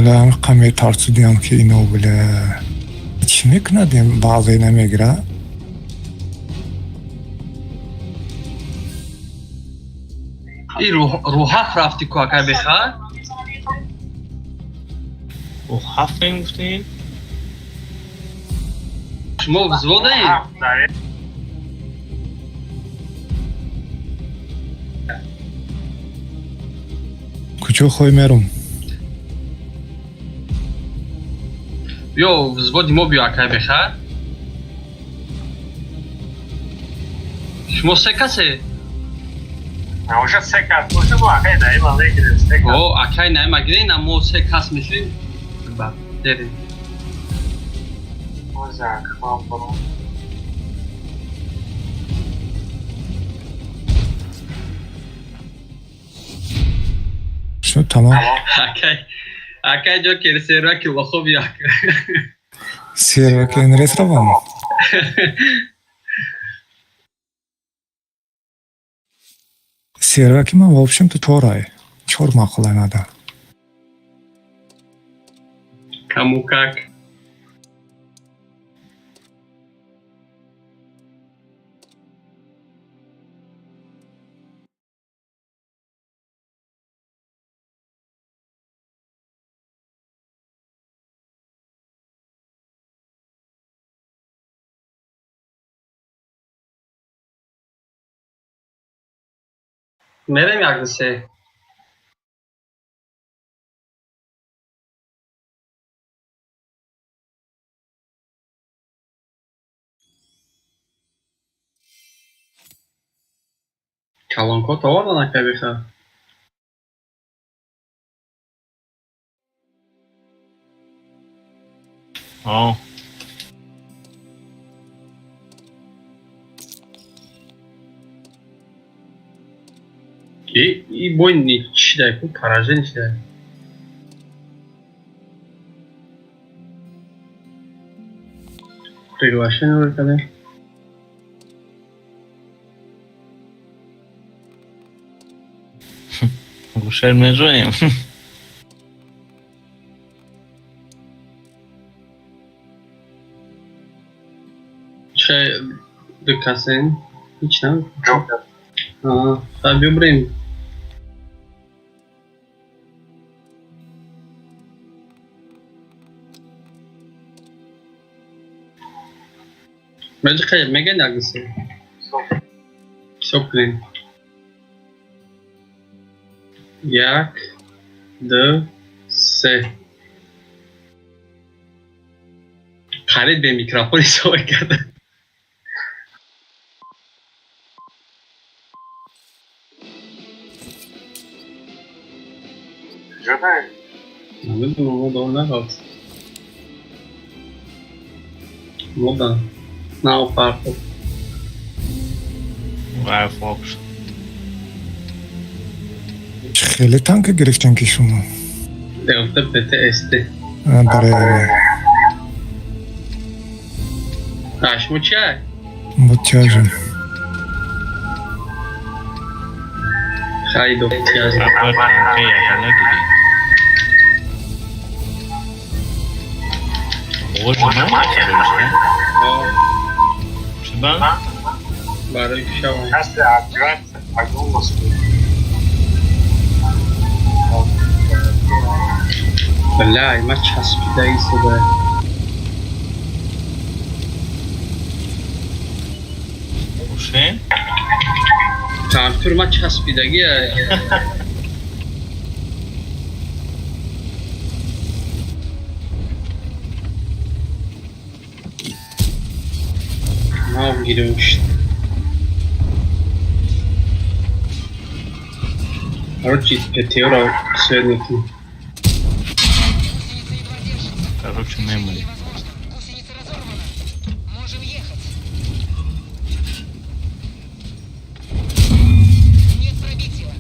Бля, ҳамиқа метарсидиам, ки ино, бля, чӣ мекунад, баъзе намегира. И рӯҳаф рафти ку, акай беха? Рӯҳаф мегуфтем? Шумо взводаед? Куҷо хоҳӣ мерум? Биё, взводи мо биё, акай беха. Шумо се касе? Уже се кас боша, мо акай Наима мегирем, се кас. О, акай Наима гирем, на мо се кас мешавем. Ба, дерем. Озак, ман бурам. Шуд, тамом. Акай, акай Ҷокер, серваки лохо биё. Серваки НРС равам? Серваки ман, в общем-то, чорай. Чор маъқулай мада. Кому как. Мерем як, ду, се. Калонко товардан, акай беха. О. И бой чӣ дай ку, поражение чӣ дай? Приглашение кардем. Гушер межоем. Ча ду касен? Ҳеч на. Ҷокер. Та биё, бирем. Маҷи хайр меган, як, ду, се. Ҳисоб кунем. Як, ду, се. Харид бе микрофон ҳисоб карда. Куҷо дай? Намедонам, мо дом нарафт. Мода. Нав партов. Firefox. Хеле танка гирифтем, ки шумо. Делта ПТСТ. Баре. А шумо чия? Вот тяжем. Хайдо тяжем. Апар танка яғала гирӣ. Боже мой, Чиба? Барои шавам. Касе активация голос. Бля, ма часпида истода. Уше? Компютер ма часпидагия. Нав гирем шуд. Короче, ПТО-ро свет мекунем. Короче, мемори. Гусеница разорвана. Можем ехать. Нет пробития.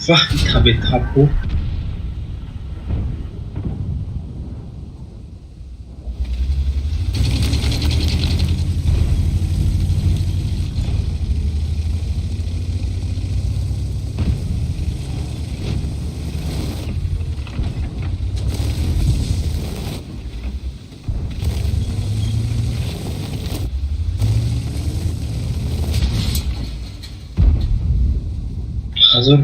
Вах, табетабу. Азур.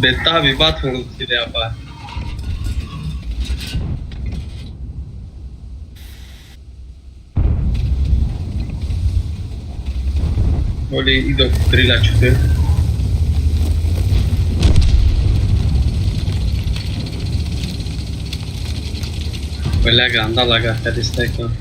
Бетаби бад хӯрд апа. Оли идо крила чуте. Бля, ганда лага, хадистай кун.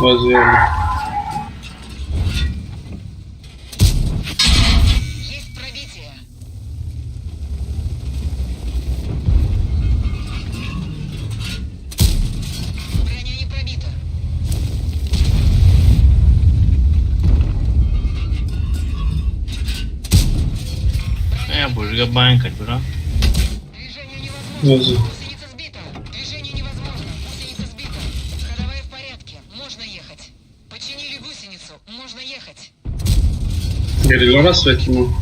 Возьмем. Есть пробитие. Броня не пробита. Я божига банка, дура. Движение невозможно. Гусеница сбита. Движение невозможно. Гусеница сбита. Ходовая в порядке. Можно ехать. Починили гусеницу. Можно ехать. Грилора светимо.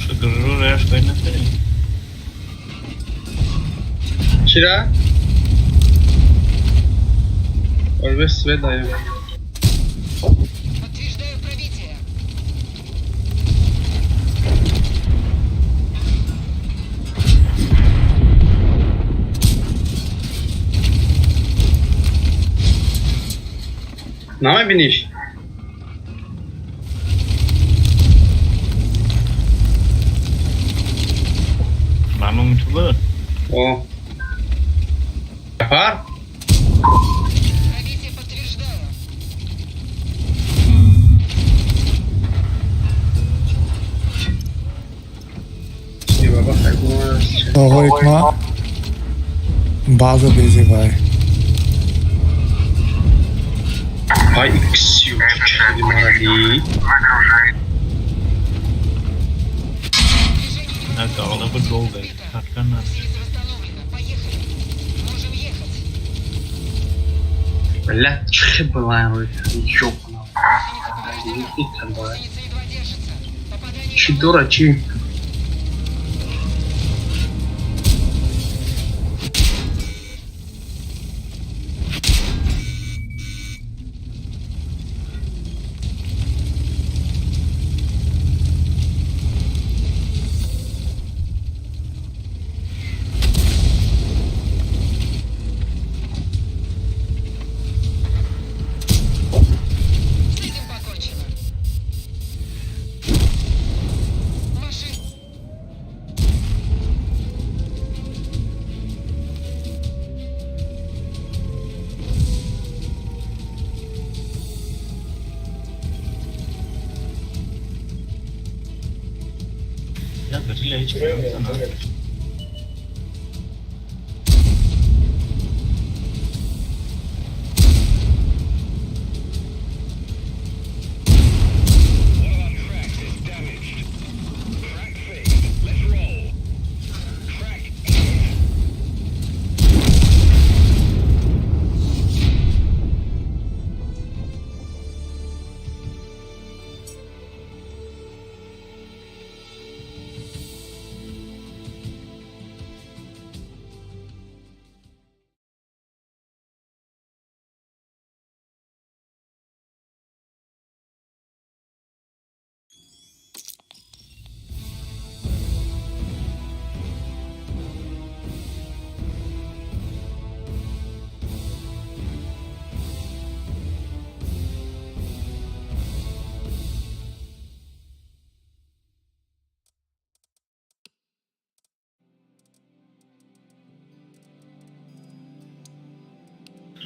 Что грилора, что это Чира? Орве свет даем. Подтверждаю пробитие. Намебиниш? Ману митубы. О. Жафар? Пробитие подтверждаю. Чи баба хайгуна. Оғои ма база безебай. Ай икс чхи маради. Движение На невозможно. голова долго. Сбита. Аркана. Гусеница восстановлена. Поехали. Можем ехать. Бля, чхи была ёбана. Гусеница повреждена. Гусеница едва держится. Попадание Чи дура, чи? С этим покончено. Машин. Я грилла ҳеч намезанам.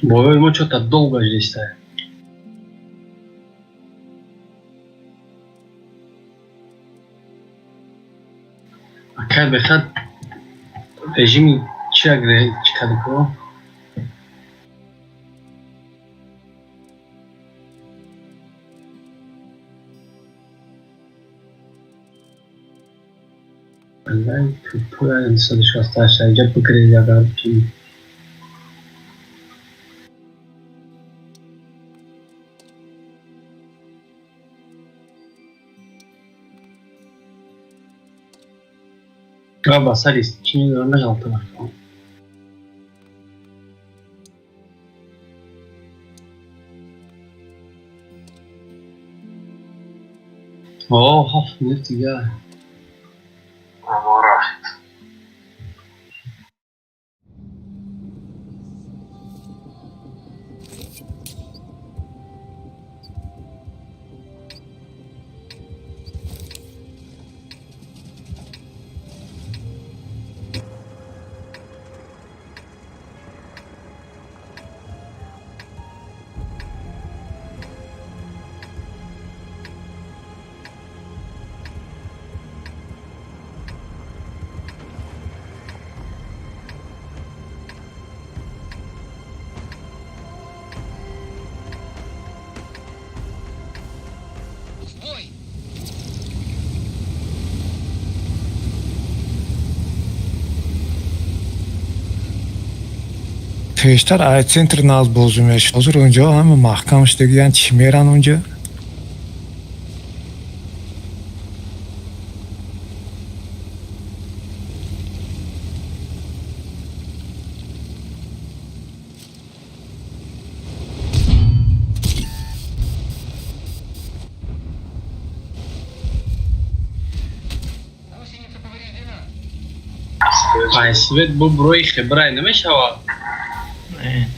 Бовер мо чё-то долго здесь стоит. Акай бехад режими чи агре чи кадико? Валлай тупой 168 инҷа бигиред агар ки. Ба сари чӣ медонам, меғалтам. О, 7 минут дигар. Рафт. В бой! Пештар ай центр наз бозӣ мешуд. Ҳозир унҷо ҳама маҳкам шудагиян, чӣ меран унҷо? Гусеница повреждена. Ай свет бу брои хебрай намешавад. Не.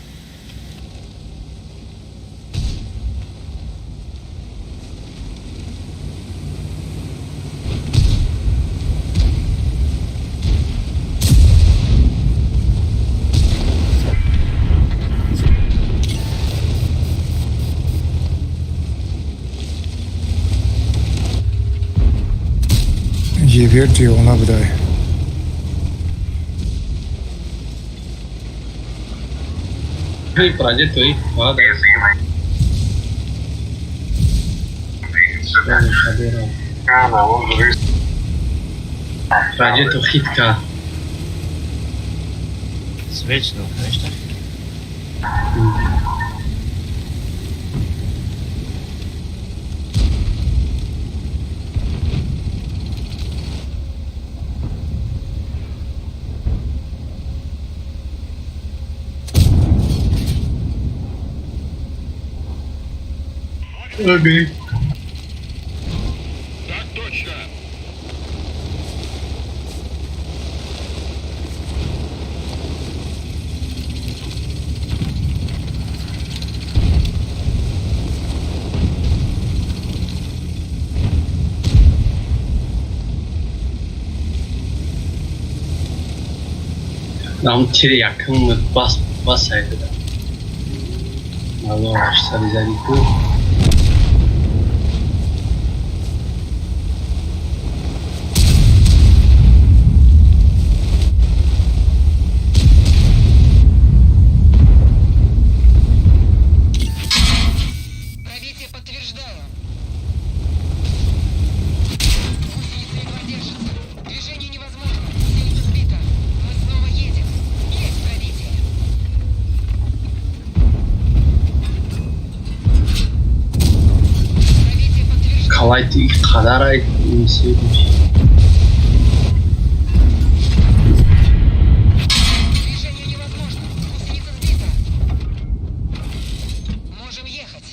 Ебер девона будай. Праде той. Ва, да. Кана, он же Праде то хитка. Свеч ну, конечно. Окей. Так точно. Нам тири якум бас бас айда. Алло, сари зади ку. Пробитие подтверждаю. Гусеница едва держится. Движение невозможно. Гусеница сбита. Мы снова едем. Есть пробитие. Пробитие подтверждаю. Калайти қадар ай миси. Движение невозможно. Гусеница сбита. Можем ехать.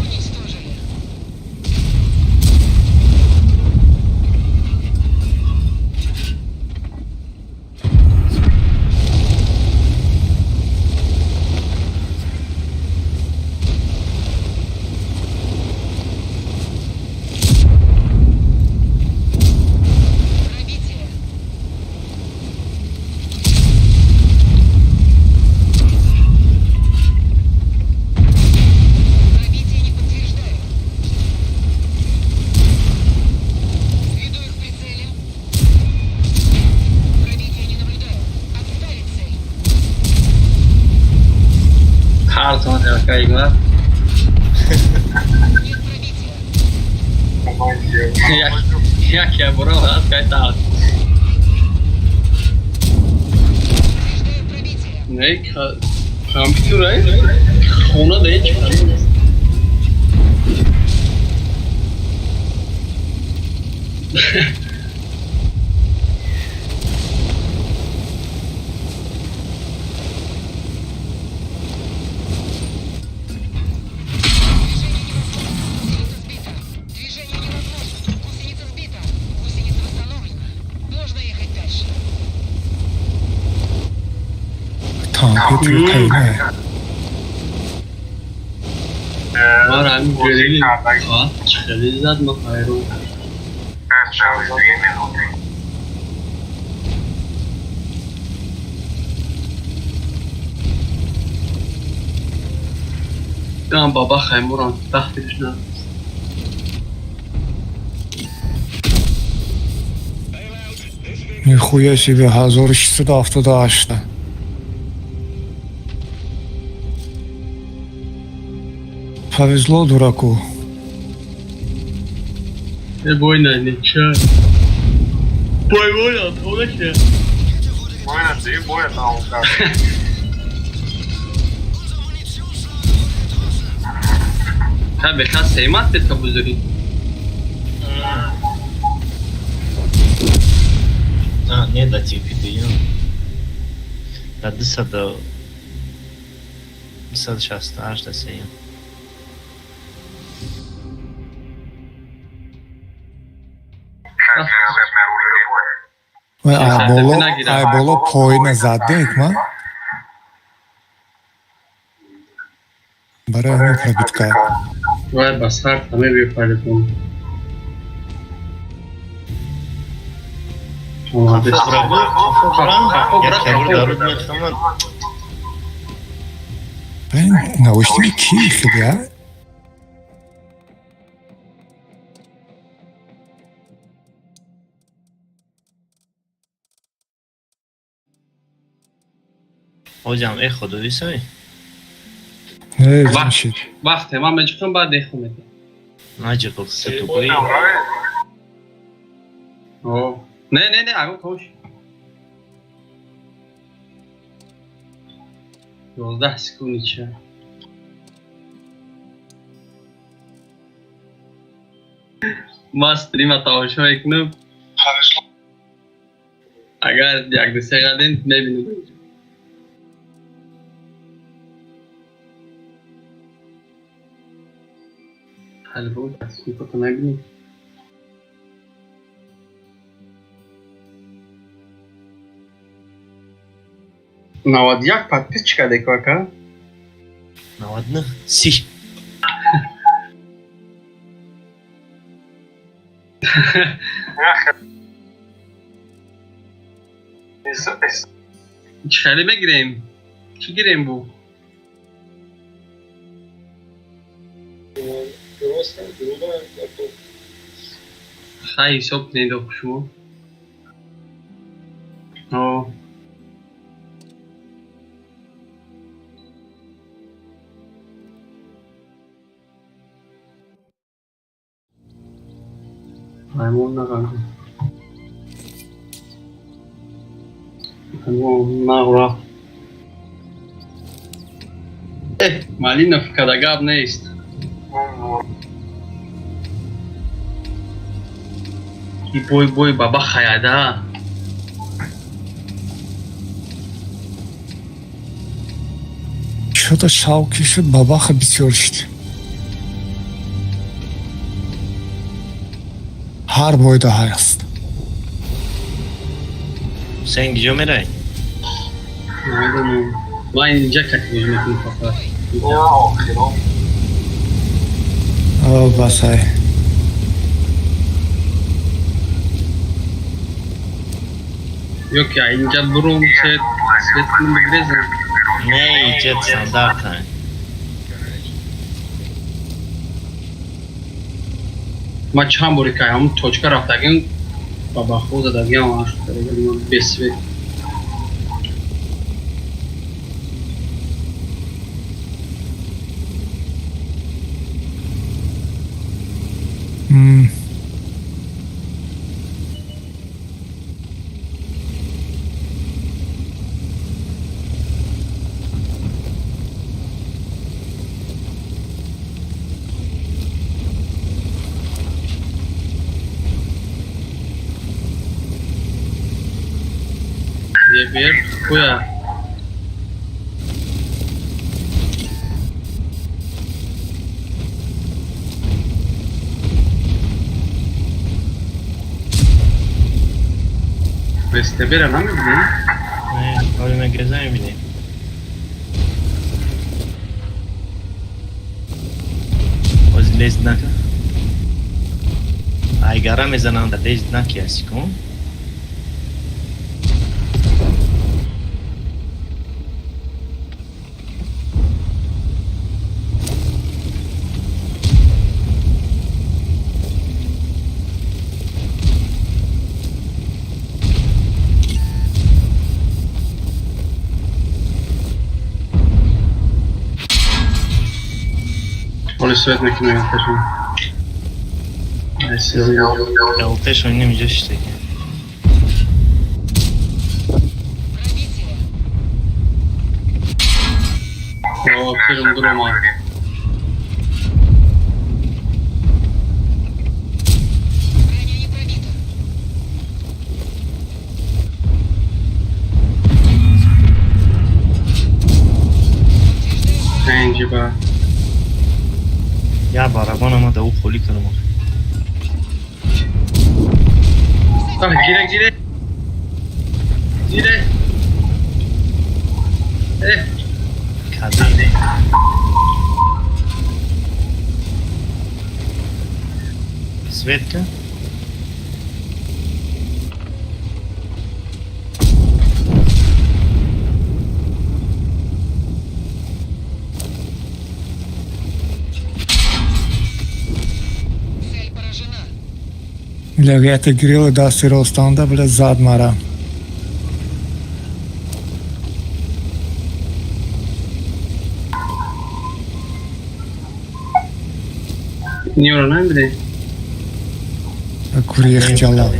Уничтожили. Тарсон якайгла. Як я бурал, кай тарс. Не, компьютер, хона да ҳеҷ. Движение невозможно. Гусеница сбита. Гусеница восстановлена. Можно ехать дальше. Компьютер кайне. Ман ҳамин ҷои хеле зад, ма хайрон. Ам баба хаймурам тахтиш на. Нихуя себе, 1678. Повезло дураку. Э, бойна нича. Бой бойна, тонаше. Бойна ти, боя там. Ха беха сеймат тетка бузури. А, не да ти видео. Да 268 сеюм. Вай айболо, айболо поина заддек ма. Барои ҳамин пробит кард. Вай ба сар ҳаме бепаритон. Блин, наушники ки хеле, а? Ҳозиам эхо додисай? Не, Ҷамшид. Вақте ман меҷиқам, баъд эхо медам. Наҷиқов сетугои. Не, не, не, агон тош. 11 секундича. Ман стрима тамошо мекунам. Агар як ду се қадем мебинам. Қалбо дастгоҳато набинӣ. 91 подписчика деку ака. 99 30. Чӣ хеле мегирем? Чӣ гирем бу? Хай ҳисоб кунед шумо. О. Аймон нағам. Аймон нағра. Э, Малинов када гап нест. И бой бой баба хаяда. Чё-то шавқи шуд, бабаха бисёр шуд. Ҳар бойда ҳаст. Ҳусейн киҷо мерай? Намедонам. Ман инҷа как мекунам фақат. О, басай. Ё ки инҷа бурум сет сет бигрезам. Не, иҷа стандарта. Ман чанд бори кай ҳамун точка рафтагим, бабахо задагиам ашудагиам бесвет. ЕБР хуя. СТБ-ра намебинем? Не, ҳоли мегреза мебинем. Боз лез нака. Айгара мезананда лез наки ҳасти кун. Ҳоли свет мекунем ЛТшон. ЛТшон инам инҷо шиштаги. Пробитие. О, тирм дуромад. Броня не пробита. Подтверждаю Пенҷи ба. Я барабон омада ӯ холӣ кунам. А, гире, гире. Гире. Э, Каде? Светка? Цель поражена. Бля, я грила дасти ростанда, бля, зад мара. Ниёро намебинем? Курьех чала.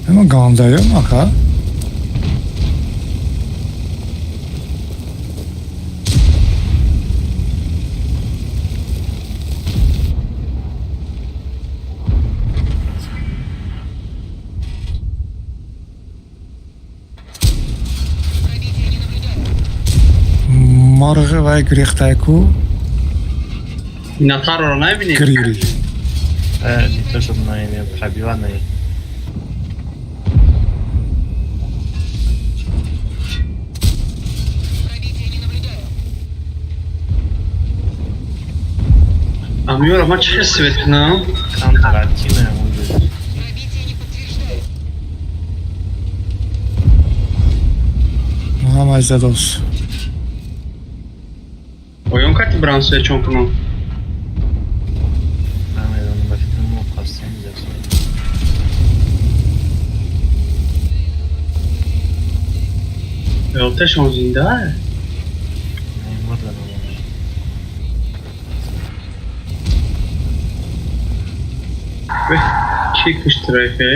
Ама гандаём ака. Пробитие не наблюдаю. Морғи вай гурехтайку Натароро намебинем? грил. Не то чтобы на пробива на. Пробитие не наблюдаю. Амиёро ман чӣ свет кунам? Камтар тиме онҷо. Пробитие не подтверждаю. Муҳаммад задос. Оён кати брам свет чон кунам? Намедонам, ба фикри мо қастем зад. ЛТшон зинда? Не, мурдан онҷо. Бе, чӣ куштирайфе?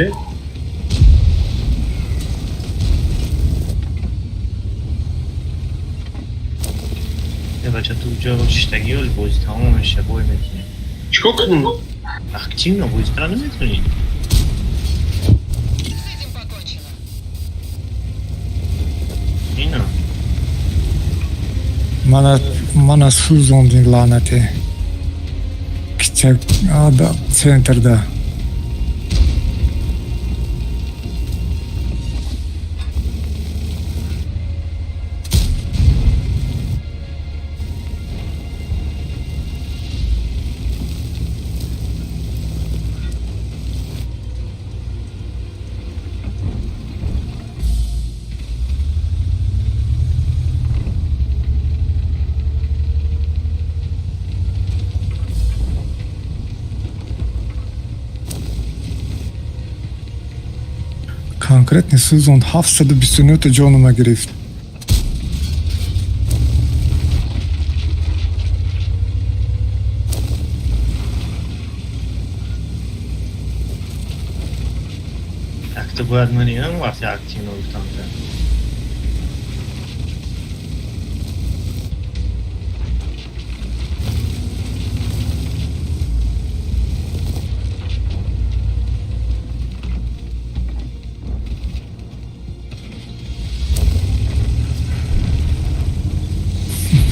Е, бача, ту ҷо шиштагӣ оли бозӣ тамом меша, бой метунем. Чӣ кор кунам? Активно бозӣ кара наметунӣ. С этим покончено. Ино. Мана сӯзондин лаънате. Кичак ада центрда. Конкретно сӯзонд, 729 та ҷонума гирифт. Як ту бояд мани вақти активно гуфтам та.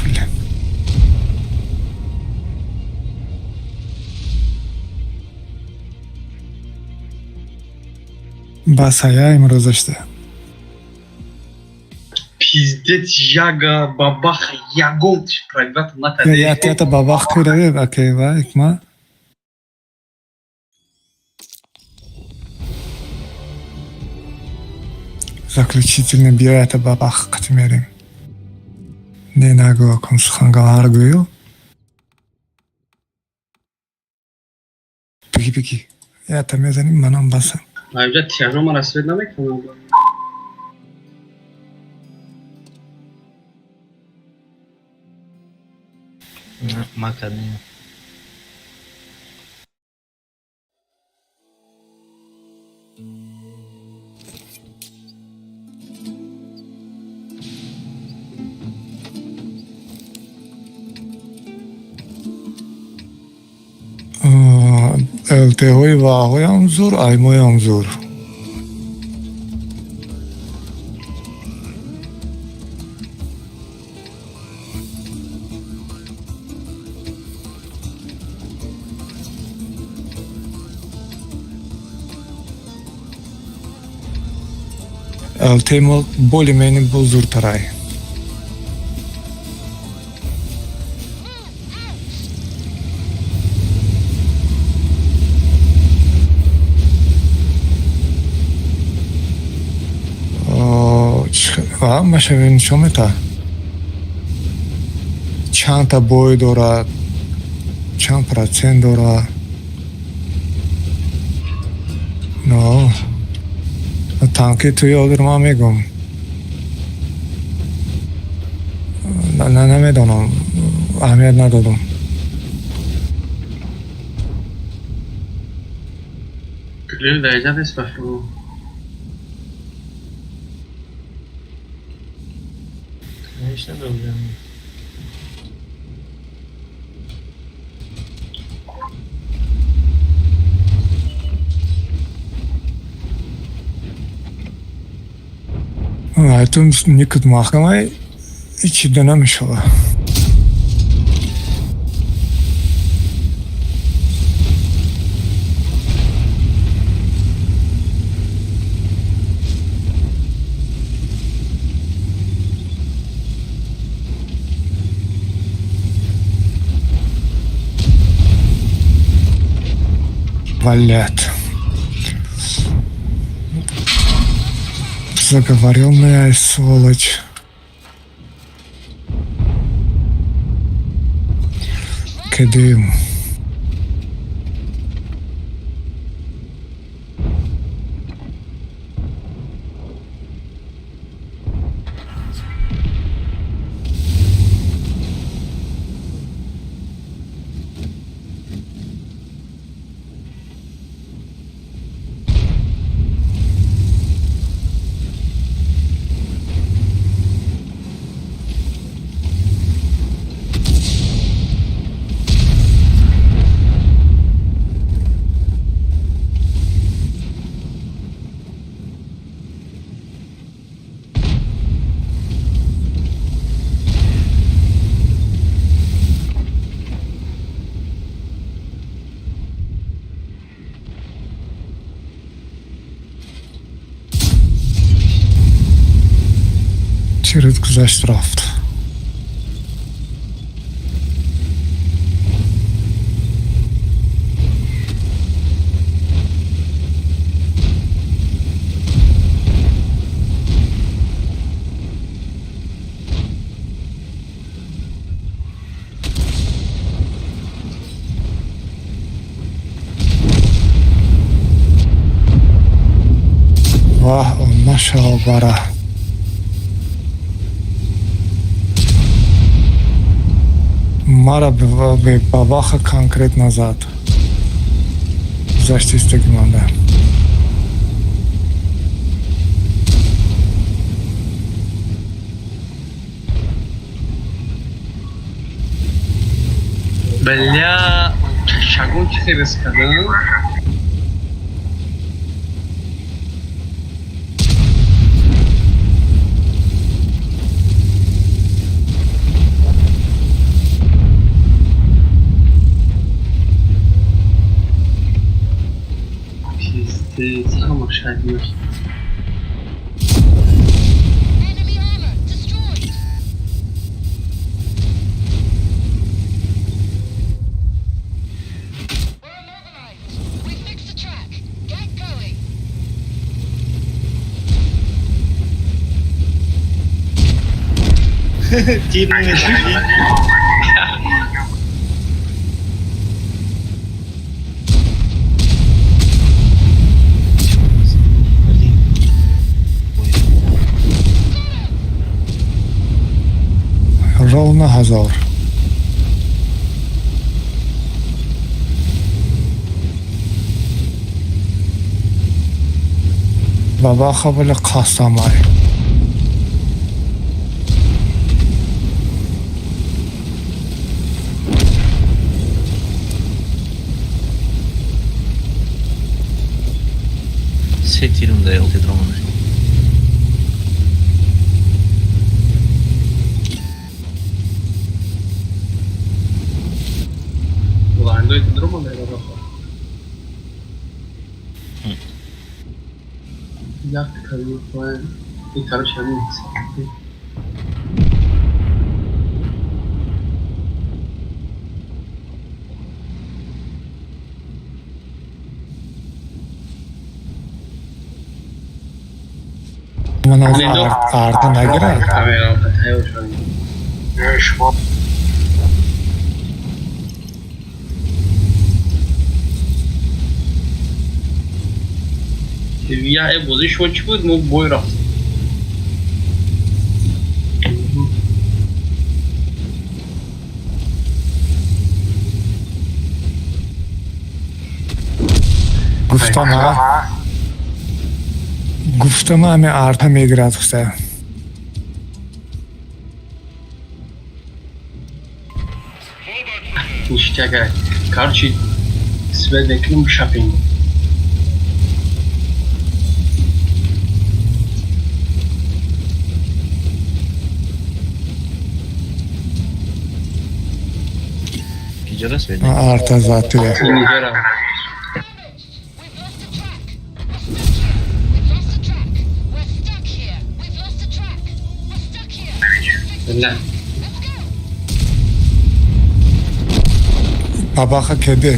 Бля. Бас ҳая имрӯзашта. Пиздец, яга бабах ягон пробивать накард. Ята бабах кураве окей ва икма. Заключительный биё, ята бабах қати мерем. Не, нагӯ, акун сухан гавҳар гӯю. Бигӣ, бигӣ. Ята мезаним, манам басам. Аҷа тиажо мара свет намекунам. Ма кардем. ЛТҳои ваҳоям зур, аймоям зур. ЛТ мо более-менее бо зуртарай. Маша нишон мета. Чандта бой дорад, чанд процент дорад. Но танки туи ҳозир ман мегӯм. На, намедонам, аҳамият надодам. Клил даиҷа нест ба шумо. Конечно, добре. Айтум никут маҳкамай ичида намешава. Валят. Заговоренная сволочь. Кедим. Чӣ рӯз гузашт, рафт. Ваҳ, он нашава бара. Мара бабаха конкретно зад. Гузаштистаги манда. Бля, шагон чӣ хел кардам? Пиздец, ҳама шадиёш. Enemy armor destroyed. We're immobilized. We fixed the track. Get going. Тир намезанӣ? Блин. Ой. Ровно 1000. Бабаха била қасамай. Се тирам да елте дромане. Баландои дрома бабаха. Як калима поем. И короче, ҳамин Ман аз арта нагирад. Камера тайёр шуд. Шумо Я бозии шумо чӣ буд? Мо бой рафтем. Гуфтам ҳа. Гуфтам ҳами арта мегирад гуфта. Ништяк. Короче, свет мекунем шопинг. Киҷора свет? Арта затия. Инҷара. We've lost the track. We're stuck here. We've lost the track. We're stuck here. We've lost the track. We're stuck here. Fix the Бля. track. Let's go. Бабаха кеде.